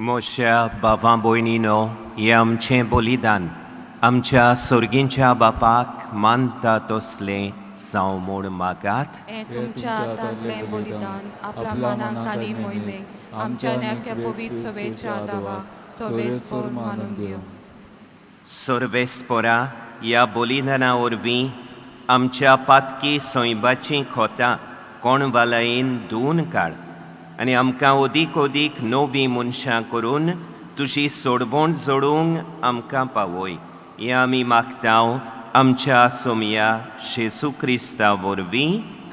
मोश्या बाबा भयणीनो हें आमचें बलिदान आमच्या सोर्गींच्या बापाक मानता तसलें जावं म्हूण मागात. हें तुमच्या हातांतलें बलिदान आपल्या मनाक आनी मोहिमेक आमच्या नेमक्या पवित्र सवेच्या दावाक सवेस्पोर मानून घेवं. सर्वेस्पोरा ह्या बलिदाना वरवीं आमच्या पातकी सैबाचीं खोतां कोणवालायेन धुवन काड आनी आमकां अदीक अदीक नवीं मनशां करून तुजी सोडवण जोडूंक आमकां पावय. हें आमी मागता आमच्या सोमया जेजू क्रिस्ता वरवीं.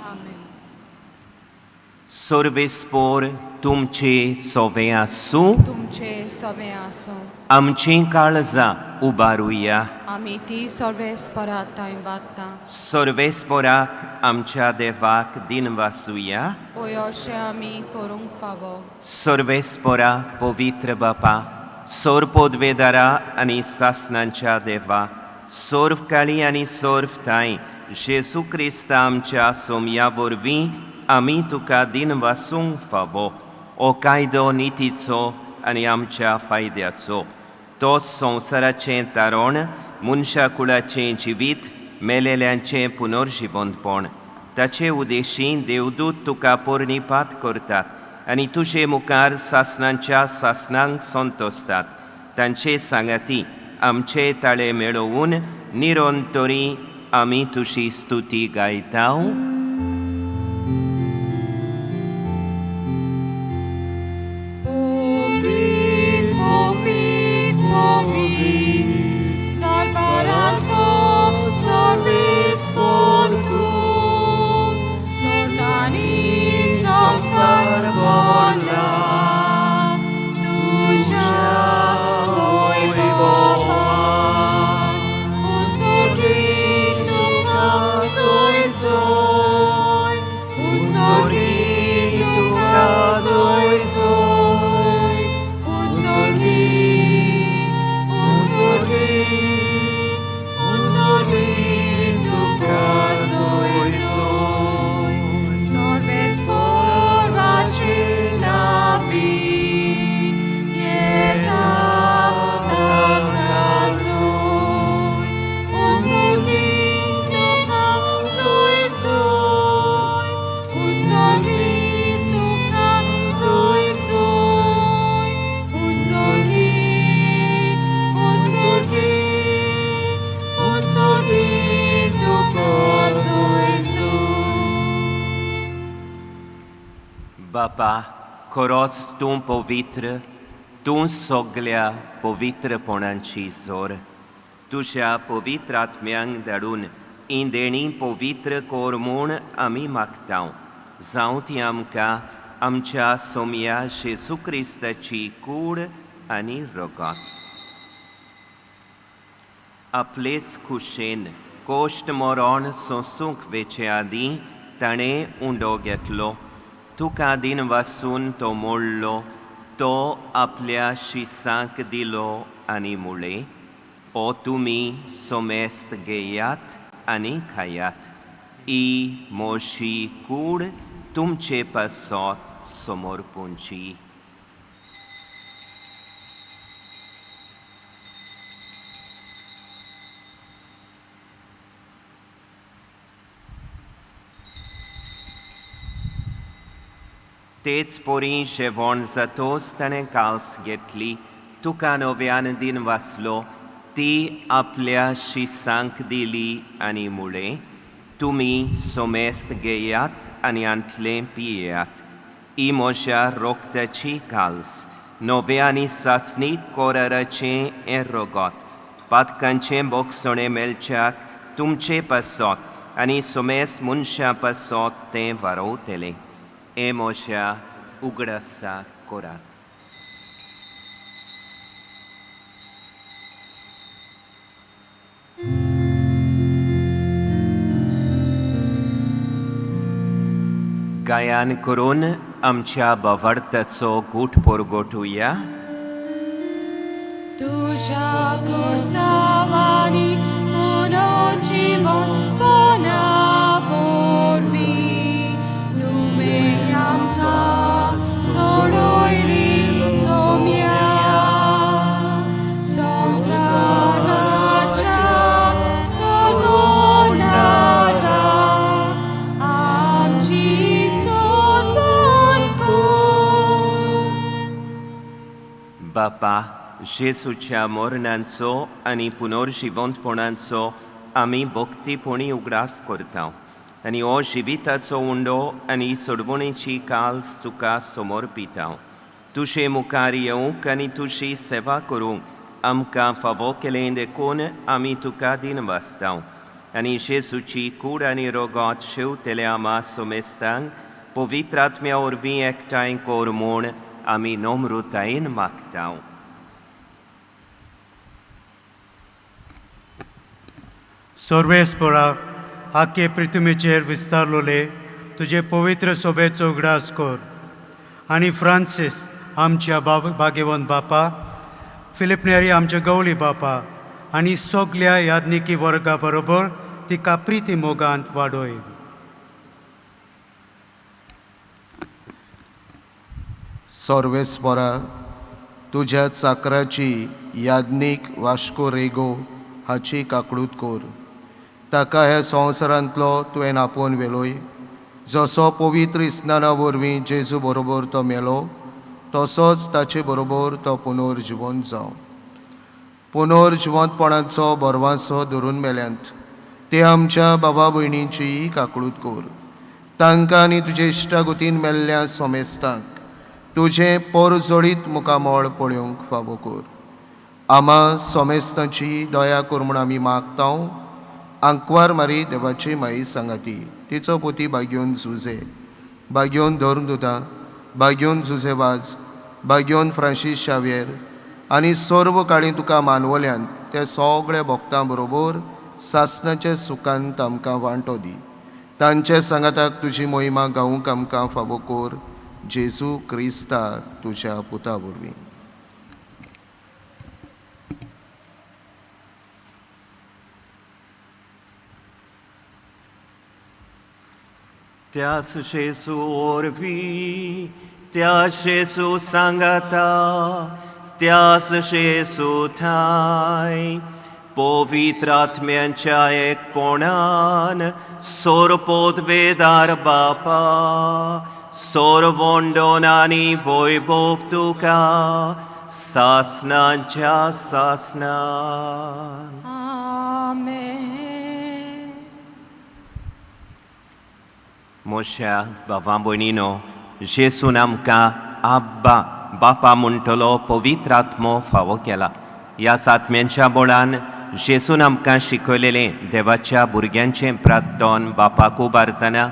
आमेन. सर्वेस्पोर तुमचे सोवे आसूं. तुमचे सवे आसूं. आमचीं काळजां उबारुया. आमी ती सर्वेस्परा थंय बादता. सर्वेस्पोराक आमच्या देवाक दिनवासुया. ओय अशें आमी करूंक फावो. सर्वेस्पोरा पवित्र बापा, सोर पोदवेदारा आनी सासणांच्या देवा, सोर्व काळी आनी सोर्व थांय जेजू क्रिस्ता आमच्या सोमया वरवीं आमी तुका दिनवासूंक फावो. हो कायदो नितीचो आनी आमच्या फायद्याचो. तो संवसाराचें तारण, मनशा कुळाचें जिवीत, मेलेल्यांचें पुनर्जिवंतपण. ताचे उदेशी देवदूत तुका पोरणीपात करतात आनी तुजे मुखार सासणांच्या सासणांक संतोसतात. तांचे सांगाती आमचे ताळे मेळोवन निरंतरी आमी तुजी स्तुती गायता. Povit, povit, povit, darbarazzo servis pontum, s'organizza sarbola, tuja voi bovan, usurgit ca zoi zoi, usurgit ca zoi zoi, usurgit, usurgit, usurgit ca zoi zoi, sorbes forvace navi, बापा, खरोच तूं पवित्र, तूं सगल्या पवित्रपणाची जोर. तुज्या पवित्र आत्म्यांक धाडून हीं देणीं पवित्र कर म्हूण आमी मागता. जावं ती आमकां आमच्या सोमया जेजू क्रिस्ताची कूड आनी रगत. आपलेच खुशेन कोश्ट मरण सोंसूंक वेचे आदीं ताणें उंडो घेतलो. तुका दिन वासून तो मोडलो, तो आपल्या शिसांक दिलो आनी मुळे, ओ तुमी सोमेस्त घेयात आनी खायात. ही मोशी कूड तुमचे पासत समर्पूंची. तेच परी जेवण जातोच ताणें काल्स घेतली, तुका नव्यान दिन वाचलो, ती आपल्या शिसांक दिली आनी मुळें, तुमी सोमेस्त घेयात आनी आंतलें पियेयात. ही म्हज्या रोगताची काल्स, नव्या आनी सासणीक कोराराचें हें रगत, पातकांचें बोगसणें मेळच्याक तुमचे पासत आनी सोमेस्त मनशां पासत तें वारोवतलें. हें म्हज्या उगडासा करात. गायन करून आमच्या बावडताचो गूट परगटुया. तुझ्या कुर्सावानी पुनर्जीवन पणा वरवीं तुवें आमकां सोडयली सोम्या. बापा, जेजूच्या मरणाचो आनी पुनर्जिवंतपणाचो आमी भक्तीपणी उगडास करता आनी हो जिविताचो उंडो आनी सोडवणेची काल्स तुका समर्पिता. तुजे मुखार येवंक आनी तुजी सेवा करूंक आमकां फावो केलें देखून आमी तुका दिनवासता. आनी जेजूची कूड आनी रोगोत शेवतल्या आमा सोमेस्तांक पवित्र आत्म्या वरवीं एकठांय कर म्हूण आमी नम्रतायेन मागता. सर्वेस्परा, आख्खे पृथ्वीचेर विस्तारलोले तुजे पवित्र सोबेचो उगडास कर आनी फ्रांसीस आमच्या भाग्यवंत बापा, फिलीप नेरी आमच्या गवळी बापा आनी सगल्या याज्ञिकी वर्गा बरोबर तिका प्रिती मोगांत वाडय. सर्वेस्परा, तुज्या चाकराची याज्ञीक वाश्को रेगो हाची काकळूत कर. ताका ह्या संवसारांतलो तुवें आपोवन व्हेलोय. जसो पवित्र इस्नाना वरवीं जेजू बरोबर तो मेलो तसोच ताचे बरोबर तो पुनर्जिवंत जावं. पुनर्जिवंतपणाचो बरवासो धरून मेल्यांत ते आमच्या बाबा भयणींची काकळूत कर. तांकां आनी तुजे इश्टागुतीन मेल्ल्या सोमेस्तांक तुजें पोरजोडीत मुखामळ पळोवंक फावो कर. आमा सोमेस्तांची दया कर म्हूण आमी मागता. आंकवार मारी देवाची माई सांगाती, तिचो पोती बागयोन जुजे, बागयोन धर्मदुता, बागयोन जुजे वाज, बागयोन फ्रांसीस शाव्येर आनी सर्व काळी तुका मानवल्यान ते सगळे भक्तां बरोबर सासणाचे सुखांत आमकां वांटो दी. तांचे सांगाताक तुजी मोहिमा गावूंक आमकां फावो कर. जेजू क्रिस्ता तुज्या पुता वरवीं. त्यास जेजू वरवीं, त्या जेजू सांगाता, त्यास जेजू ठांय पवित्र आत्म्यांच्या एकपणान सोरपोत वेदार बापा, सोरवंडोन आनी वैभव तुका सासनाच्या सासनान. आमेन. मोशा बाबा भयणीनो, जेसून आमकां आब्बा बापा म्हणटलो पवित्र आत्मो फावो केला. ह्या आत्म्यांच्या बळान जेसून आमकां शिकयलेलें देवाच्या भुरग्यांचें प्रार्थन बापाक उबारतना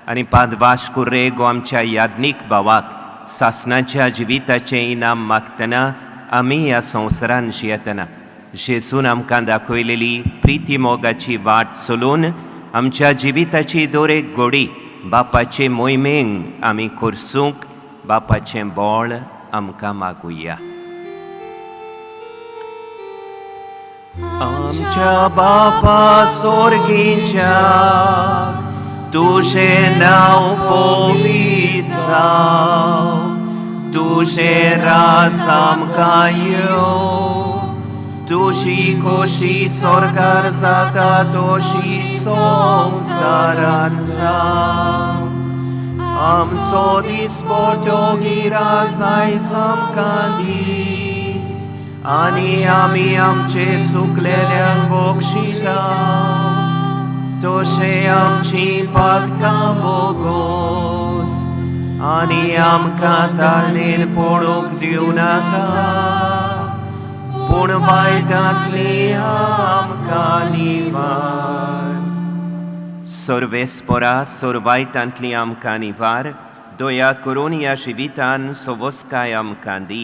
आनी पादवाश कुर्रेगो आमच्या याज्ञीक भावाक सासणाच्या जिविताचें इनाम मागतना आमी ह्या संवसारान जियेतना जेसून आमकां दाखयलेली प्रिती मोगाची वाट चलून आमच्या जिविताची दर एक घोडी बापाचे मोहिमेंक आमी खर्सूंक बापाचें बळ आमकां मागुया. आमच्या बापा सोर्गीच्या, तुजें नांव पवित्र जावं, तुजें राज आमकां येवं, तुजी खोशी स्वर्गार जाता तशी संवसारान जावं. आमचो दिसपटो गिरास आयज आमकां दी आनी आमी आमचे चुकलेल्यांक बक्षिता तशें आमची पातकां बोगोस आनी आमकां ताळणेर पडूंक दिवं नाका, पूण वायटांतली आमकां निवार. सर्वेस्परा, सर्वायटांतली आमकां निवार. दया करून ह्या जिवितान सवस्काय आमकां दी.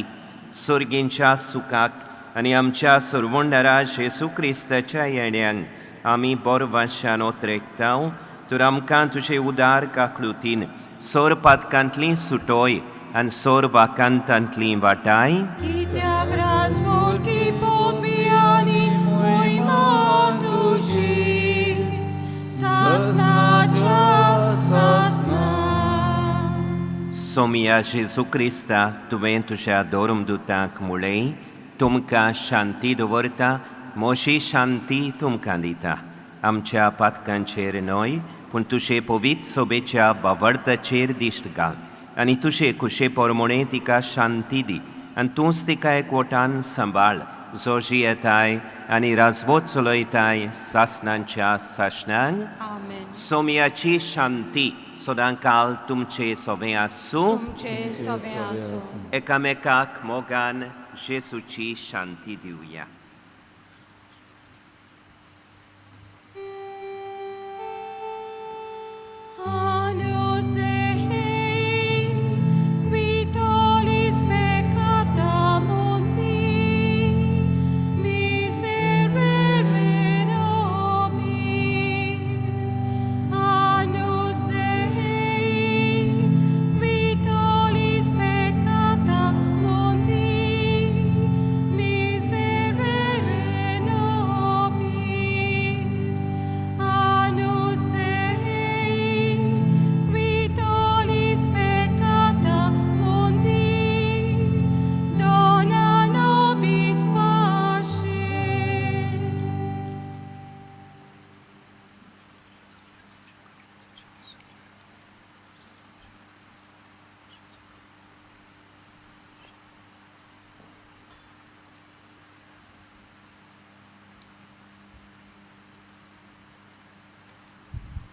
सर्गींच्या सुखाक आनी आमच्या सरवंडारा जेजू क्रिस्ताच्या येण्यांक आमी बोरवाशान ओतरेकता. तर आमकां तुजे उदार काकळुतीन सोर पातकांतली सुटोय आनी सोर वाकांतांतली वाटाय. कित्याक राजमुलकी पदवी आनी मोहिमा तुजीच सासणाच्या सासणा. सोमिया जेजू क्रिस्ता, तुवें तुज्या धर्मदुतांक मुळें, तुमकां शांती दवरता, म्हजी शांती तुमकां दिता. आमच्या पातकांचेर न्हय, पूण तुजे पवित्र सोबेच्या बावडताचेर दिश्ट घाल आनी तुजे खुशे प्रमाणे तिका शांती दी आनी तूंच तिका एकवटान सांबाळ जो जियेताय आनी राजवट चलयताय सासणांच्या सासणांक. आमेन. सोम्याची शांती सदांकाल तुमचे सोबें आसूं. तुमचे सवे आसूं. एकामेकाक मोगान जेसूची शांती दिवया. Agnus Dei, qui tollis peccata mundi, miserere nobis. Agnus Dei, qui tollis peccata mundi, miserere nobis. Agnus Dei, qui tollis peccata mundi, dona nobis pace.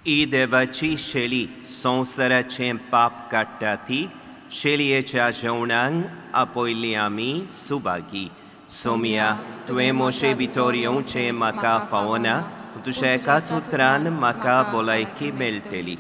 ही देवाची शेली संवसाराचें पाप काडटा ती शेलयेच्या जेवणांक आपयल्ली आमी सुभागी. सोम्या, तुवें म्हजे भितर येवचें म्हाका फावना, तुज्या एकाच उतरान म्हाका भलायकी मेळटली.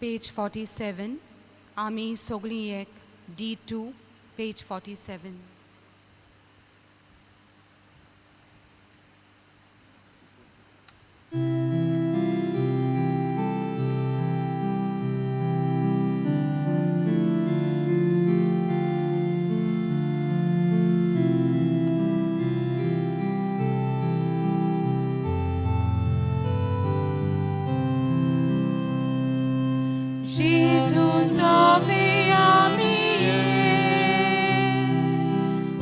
Page 47, आमी सगळीं एक, D2, page 47. Jesus ave amie,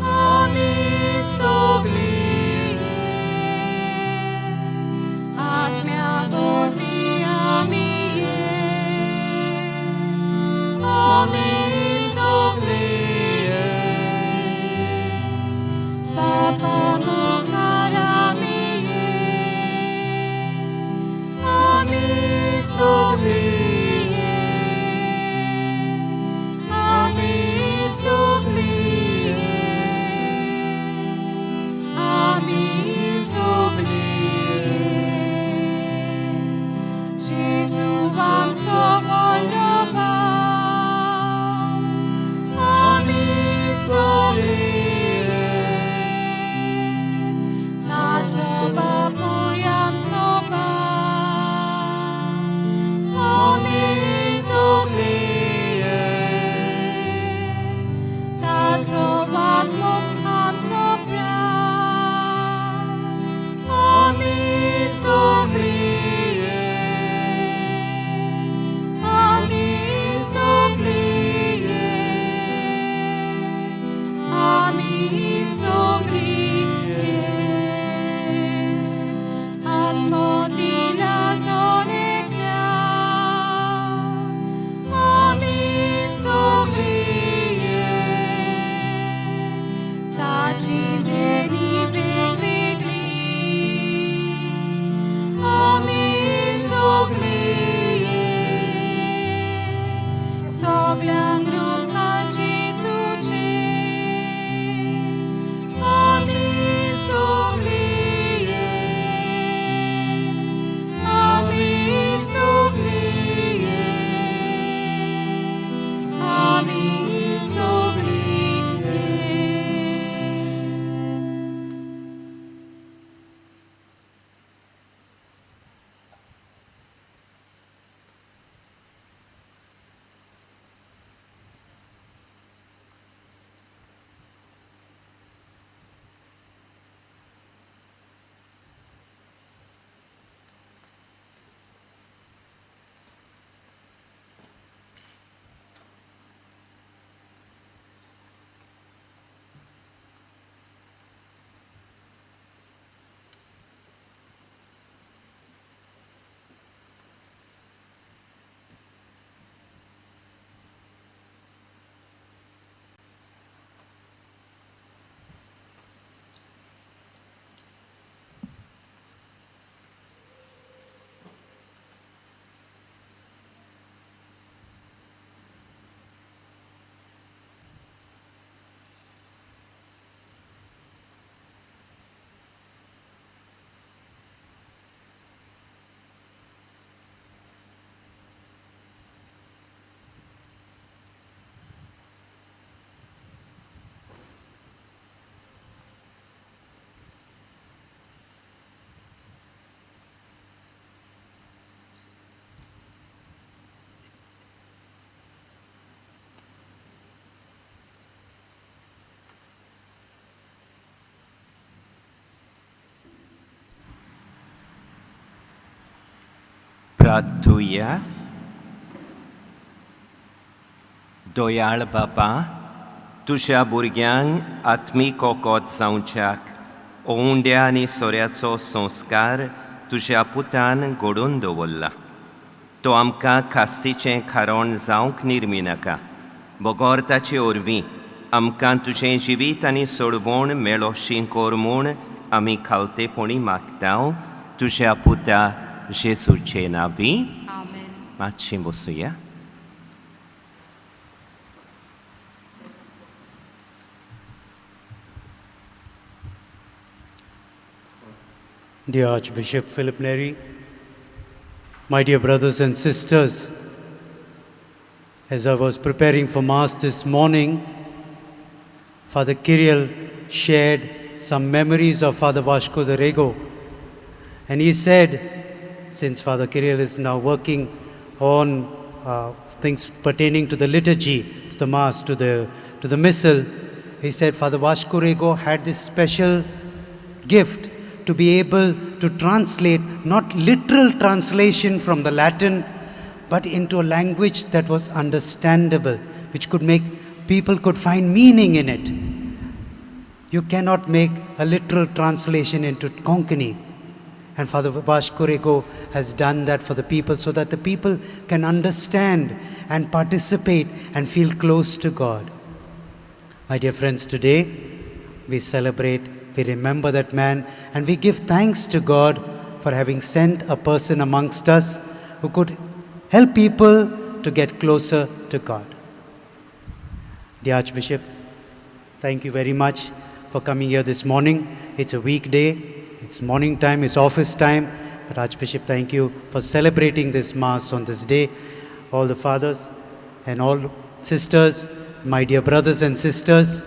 ami soglie, atmea vorbi amie, ami soglie, Papa mucar amie, ami soglie. प्रार्थुया. दयाळ बापा, तुज्या भुरग्यांक आत्मीक ओकोत जावच्याक ओंवड्या आनी सोऱ्याचो संस्कार तुज्या पुतान घडोवन दवरला. तो आमकां खास्तीचें खारण जावंक निर्मिनाका, बगर ताचे वरवीं आमकां तुजें जिवीत आनी सोडवण मेळोशी कर म्हूण आमी खालतेपणी मागता, तुज्या पुता जेजूचे नांवी. आमेन. मातशीं बसुया. Dear Archbishop Philip Neri, my dear brothers and sisters, as I was preparing for Mass this morning, Father Kirill shared some memories of Father Vasco de Rego. And he said, since Father Kirill is now working on things pertaining to the liturgy, to the Mass, to the Missal, he said Father Vasco Rego had this special gift to be able to translate, not literal translation from the Latin, but into a language that was understandable, which could make people could find meaning in it. You cannot make a literal translation into Konkani. And Father Vasco Rego has done that for the people so that the people can understand and participate and feel close to God. My dear friends, today we celebrate, we remember that man, and we give thanks to God for having sent a person amongst us who could help people to get closer to God. The Archbishop, thank you very much for coming here this morning. It's a weekday, it's morning time, it's office time. But Archbishop, thank you for celebrating this Mass on this day. All the fathers and all sisters, my dear brothers and sisters,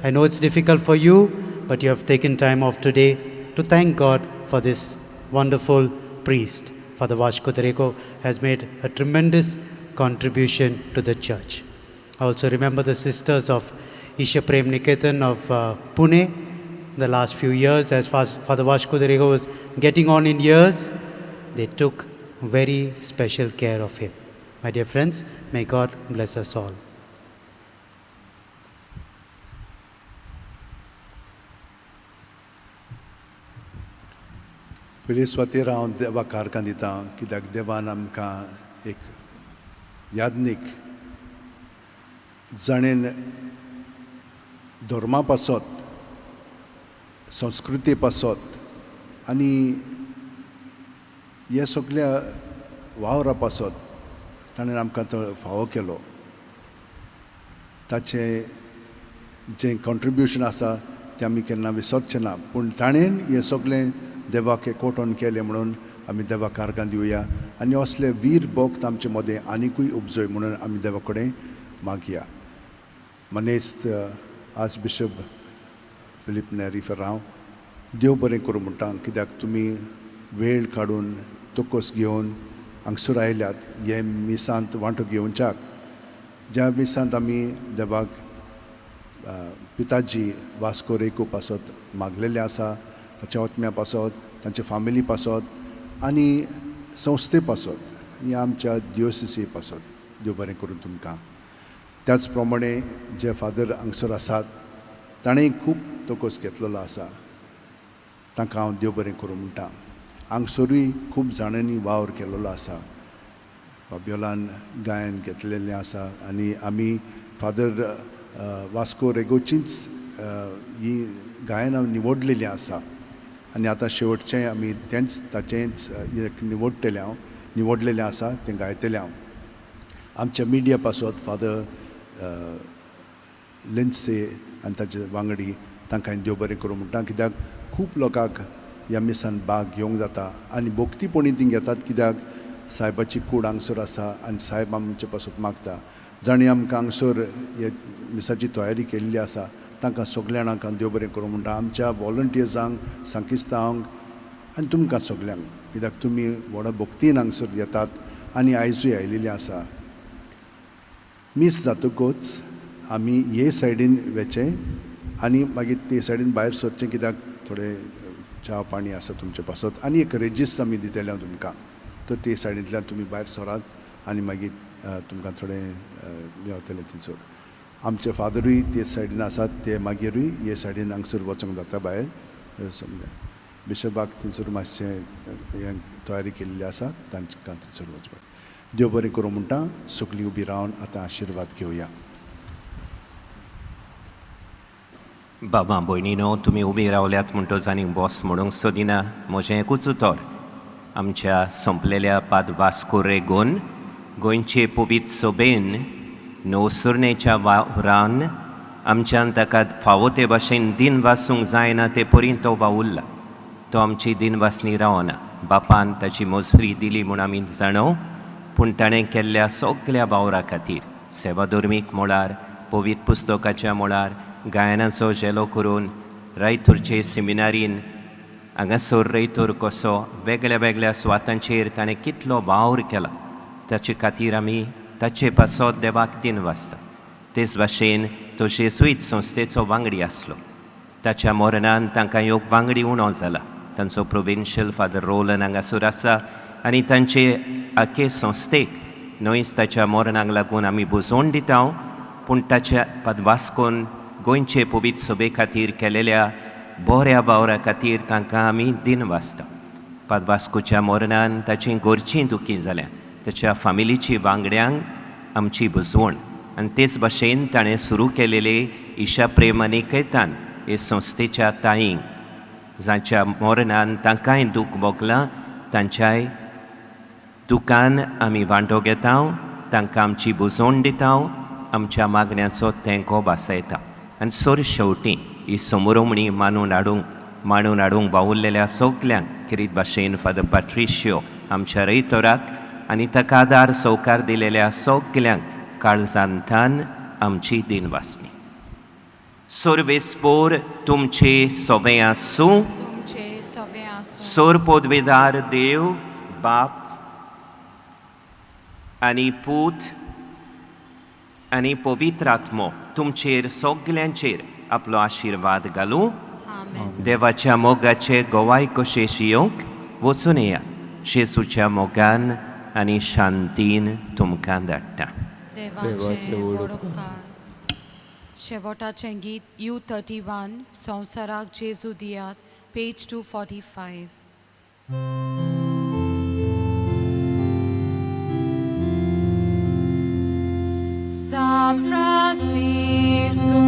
I know it's difficult for you, but you have taken time off today to thank God for this wonderful priest. Father Vasco de Rego has made a tremendous contribution to the church. I also remember the sisters of Isha Prem Niketan of Pune. The last few years, as Father Vasco de Rego was getting on in years, they took very special care of him. My dear friends, may God bless us all. पयले सुवातेर हांव देवाक आर्गां दिता, कित्याक देवान आमकां एक याज्ञीक, जाणेन धर्मा पासत, संस्कृती पासत आनी हे सगल्या वावरा पासत ताणें आमकां तो फावो केलो. ताचें जें कॉन्ट्रिब्युशन आसा तें आमी केन्ना विसरचें ना, पूण ताणें हें सगळें देवाक एकवटोन केलें म्हणून आमी देवाक आर्गां दिवया आनी असले वीर भक्त आमचे मदें आनिकूय उपजय म्हणून आमी देवा कडेन मागया. मानेस्त आर्चबिशप फिलीप नेरी फेर्रांव, देव बरें करूं म्हणटा, कित्याक तुमी वेळ काडून तोकोस घेवन हांगसर आयल्यात हे मिसांत वांटो घेवच्याक, ज्या मिसांत आमी देवाक पिताजी वास्को रेगो पासत मागलेलें आसा, ताच्या आत्म्या पासत, तांच्या फामिली पासत आनी संस्थे पासत आनी आमच्या दियोसिसी पासत. देव बरें करूं तुमकां. त्याच प्रमाणे जे फादर हांगसर आसात, ताणें खूब तोकोस घेतलेलो आसा, तांकां हांव देव बरें करूं म्हणटा. हांगसरूय खूब जाणांनी वावर केलेलो आसा. फाबियोलान गायन घेतलेलें आसा आनी आमी फादर वास्को रेगोचींच ही गायनां निवडलेलीं आसा आनी आतां शेवटचें आमी तेंच ताचेंच एक निवडटलें हांव, निवडलेलें आसा तें गायतलें हांव. आमच्या मिडिया पासत फादर लिन्से आनी ताचे वांगडी, तांकां देव बरें करूं म्हणटा, कित्याक खूब लोकांक ह्या मिसान भाग घेवंक जाता आनी भोक्तीपणी ती घेतात, कित्याक सायबाची कूड हांगसर आसा आनी सायब आमचे पासत मागता. जांणी आमकां हांगसर हे मिसाची तयारी केल्ली आसा, तांकां सगल्या जाणांक देव बरें करूं म्हणटा. आमच्या वॉलंटियर्सांक, सांकिस्तांक आनी तुमकां सगल्यांक, कित्याक तुमी व्हडा भक्तीन हांगसर येतात आनी आयजूय आयिल्ली आसा. मीस जातकूच आमी हे सायडीन वेचें आनी मागीर ते सायडीन भायर सरचें, कित्याक थोडें च्या पाणी आसा तुमचे पासत आनी एक रेजिस्त आमी दितले हांव तुमकां. तर ते सायडींतल्यान तुमी भायर सरात आनी मागीर तुमकां थोडें मेवतलें थंयसर. आमचे फादरूय ते सायडीन आसात, ते मागीरूय हे सायडीन हांगसर वचोंक जाता भायर. समजा बिशपाक थंयसर मातशें हें तयारी केल्ली आसा, तांकां थंयसर वचपाक. देव बरें करूं म्हणटा. सगळीं उबी रावन आतां आशिर्वाद घेवया. बाबा भयणीनो, तुमी उबी रावल्यात म्हणटच आनी बॉस म्हणूंक सोदिना. म्हजें एकूच उतर, आमच्या सोंपलेल्या पाद वास्को रेगोन गोंयचे पवित्र सोबेन नवसुरणेच्या वावरान आमच्यान ताका फावो ते भाशेन दिन वासूंक जायना ते परी तो वावुरला. तो आमची दिन वासनी रावना. बापान ताची मजबुरी दिली म्हूण आमी जाणो, पूण ताणें केल्ल्या सगल्या वावरा खातीर सेवाधर्मीक मळार, पवित्र पुस्तकाच्या मळार, गायनाचो झेलो करून रायतूरचे सेमिनारीन हांगासर रैतूर कसो वेगळ्या वेगळ्या सुवातांचेर ताणें कितलो वावर केला, ताचे खातीर आमी ताचे पासत देवाक दिन वाचता. तेच भाशेन तो जेजुईत संस्थेचो वांगडी आसलो. ताच्या मरणान तांकां योग वांगडी उणो जाला. तांचो प्रोविन्शियल फादर रोलन हांगासर आसा आनी तांचे आखे संस्थेक न्हयच ताच्या मरणाक लागून आमी बुजोवन दिता, पूण ताच्या पदवास्कोन गोंयचे पवित्र सभे खातीर केलेल्या बऱ्या वावरा खातीर तांकां आमी दिन वाचता. पादवास्कोच्या मरणान ताची घरचीं दुखी जाल्या, ताच्या फामिलीची वांगड्यांक आमची बुजवण आनी तेच भाशेन ताणें सुरू केलेले इशा प्रेम आनी कैतान हे संस्थेच्या ताईंक जांच्या मरणान तांकांय दूख भोगलां, तांच्याय दुकान आमी वांटो घेता, तांकां आमची बुजवण दिता, आमच्या मागण्याचो तेंको भासयता. आनी सर शेवटी ही समरोमणी मानून हाडूंक वावुरलेल्या सगल्यांक खेरीत भाशेन फादर पाट्रिशियो आमच्या रैतोराक आनी ताका आदार सवकार दिलेल्या सगल्यांक काळजांतान आमची दिन वासनी. सर्वेस्पोर तुमचे सोवे आसूं. तुमचे सोबे आसूं. सोर पोदवेदार देव बाप आनी पूत आनी पवित्र आत्मो तुमचेर सगल्यांचेर आपलो आशिर्वाद घालूं. देवाच्या मोगाचे गोवाय कशे शियोंक वचून येया. जेजूच्या मोगान आनी शांतीन तुमकां धाडटा. देवाचे व्हड उपकार. शेवटाचें गीत U31 संवसाराक जेजू दियात, पेज 245. San Francisco.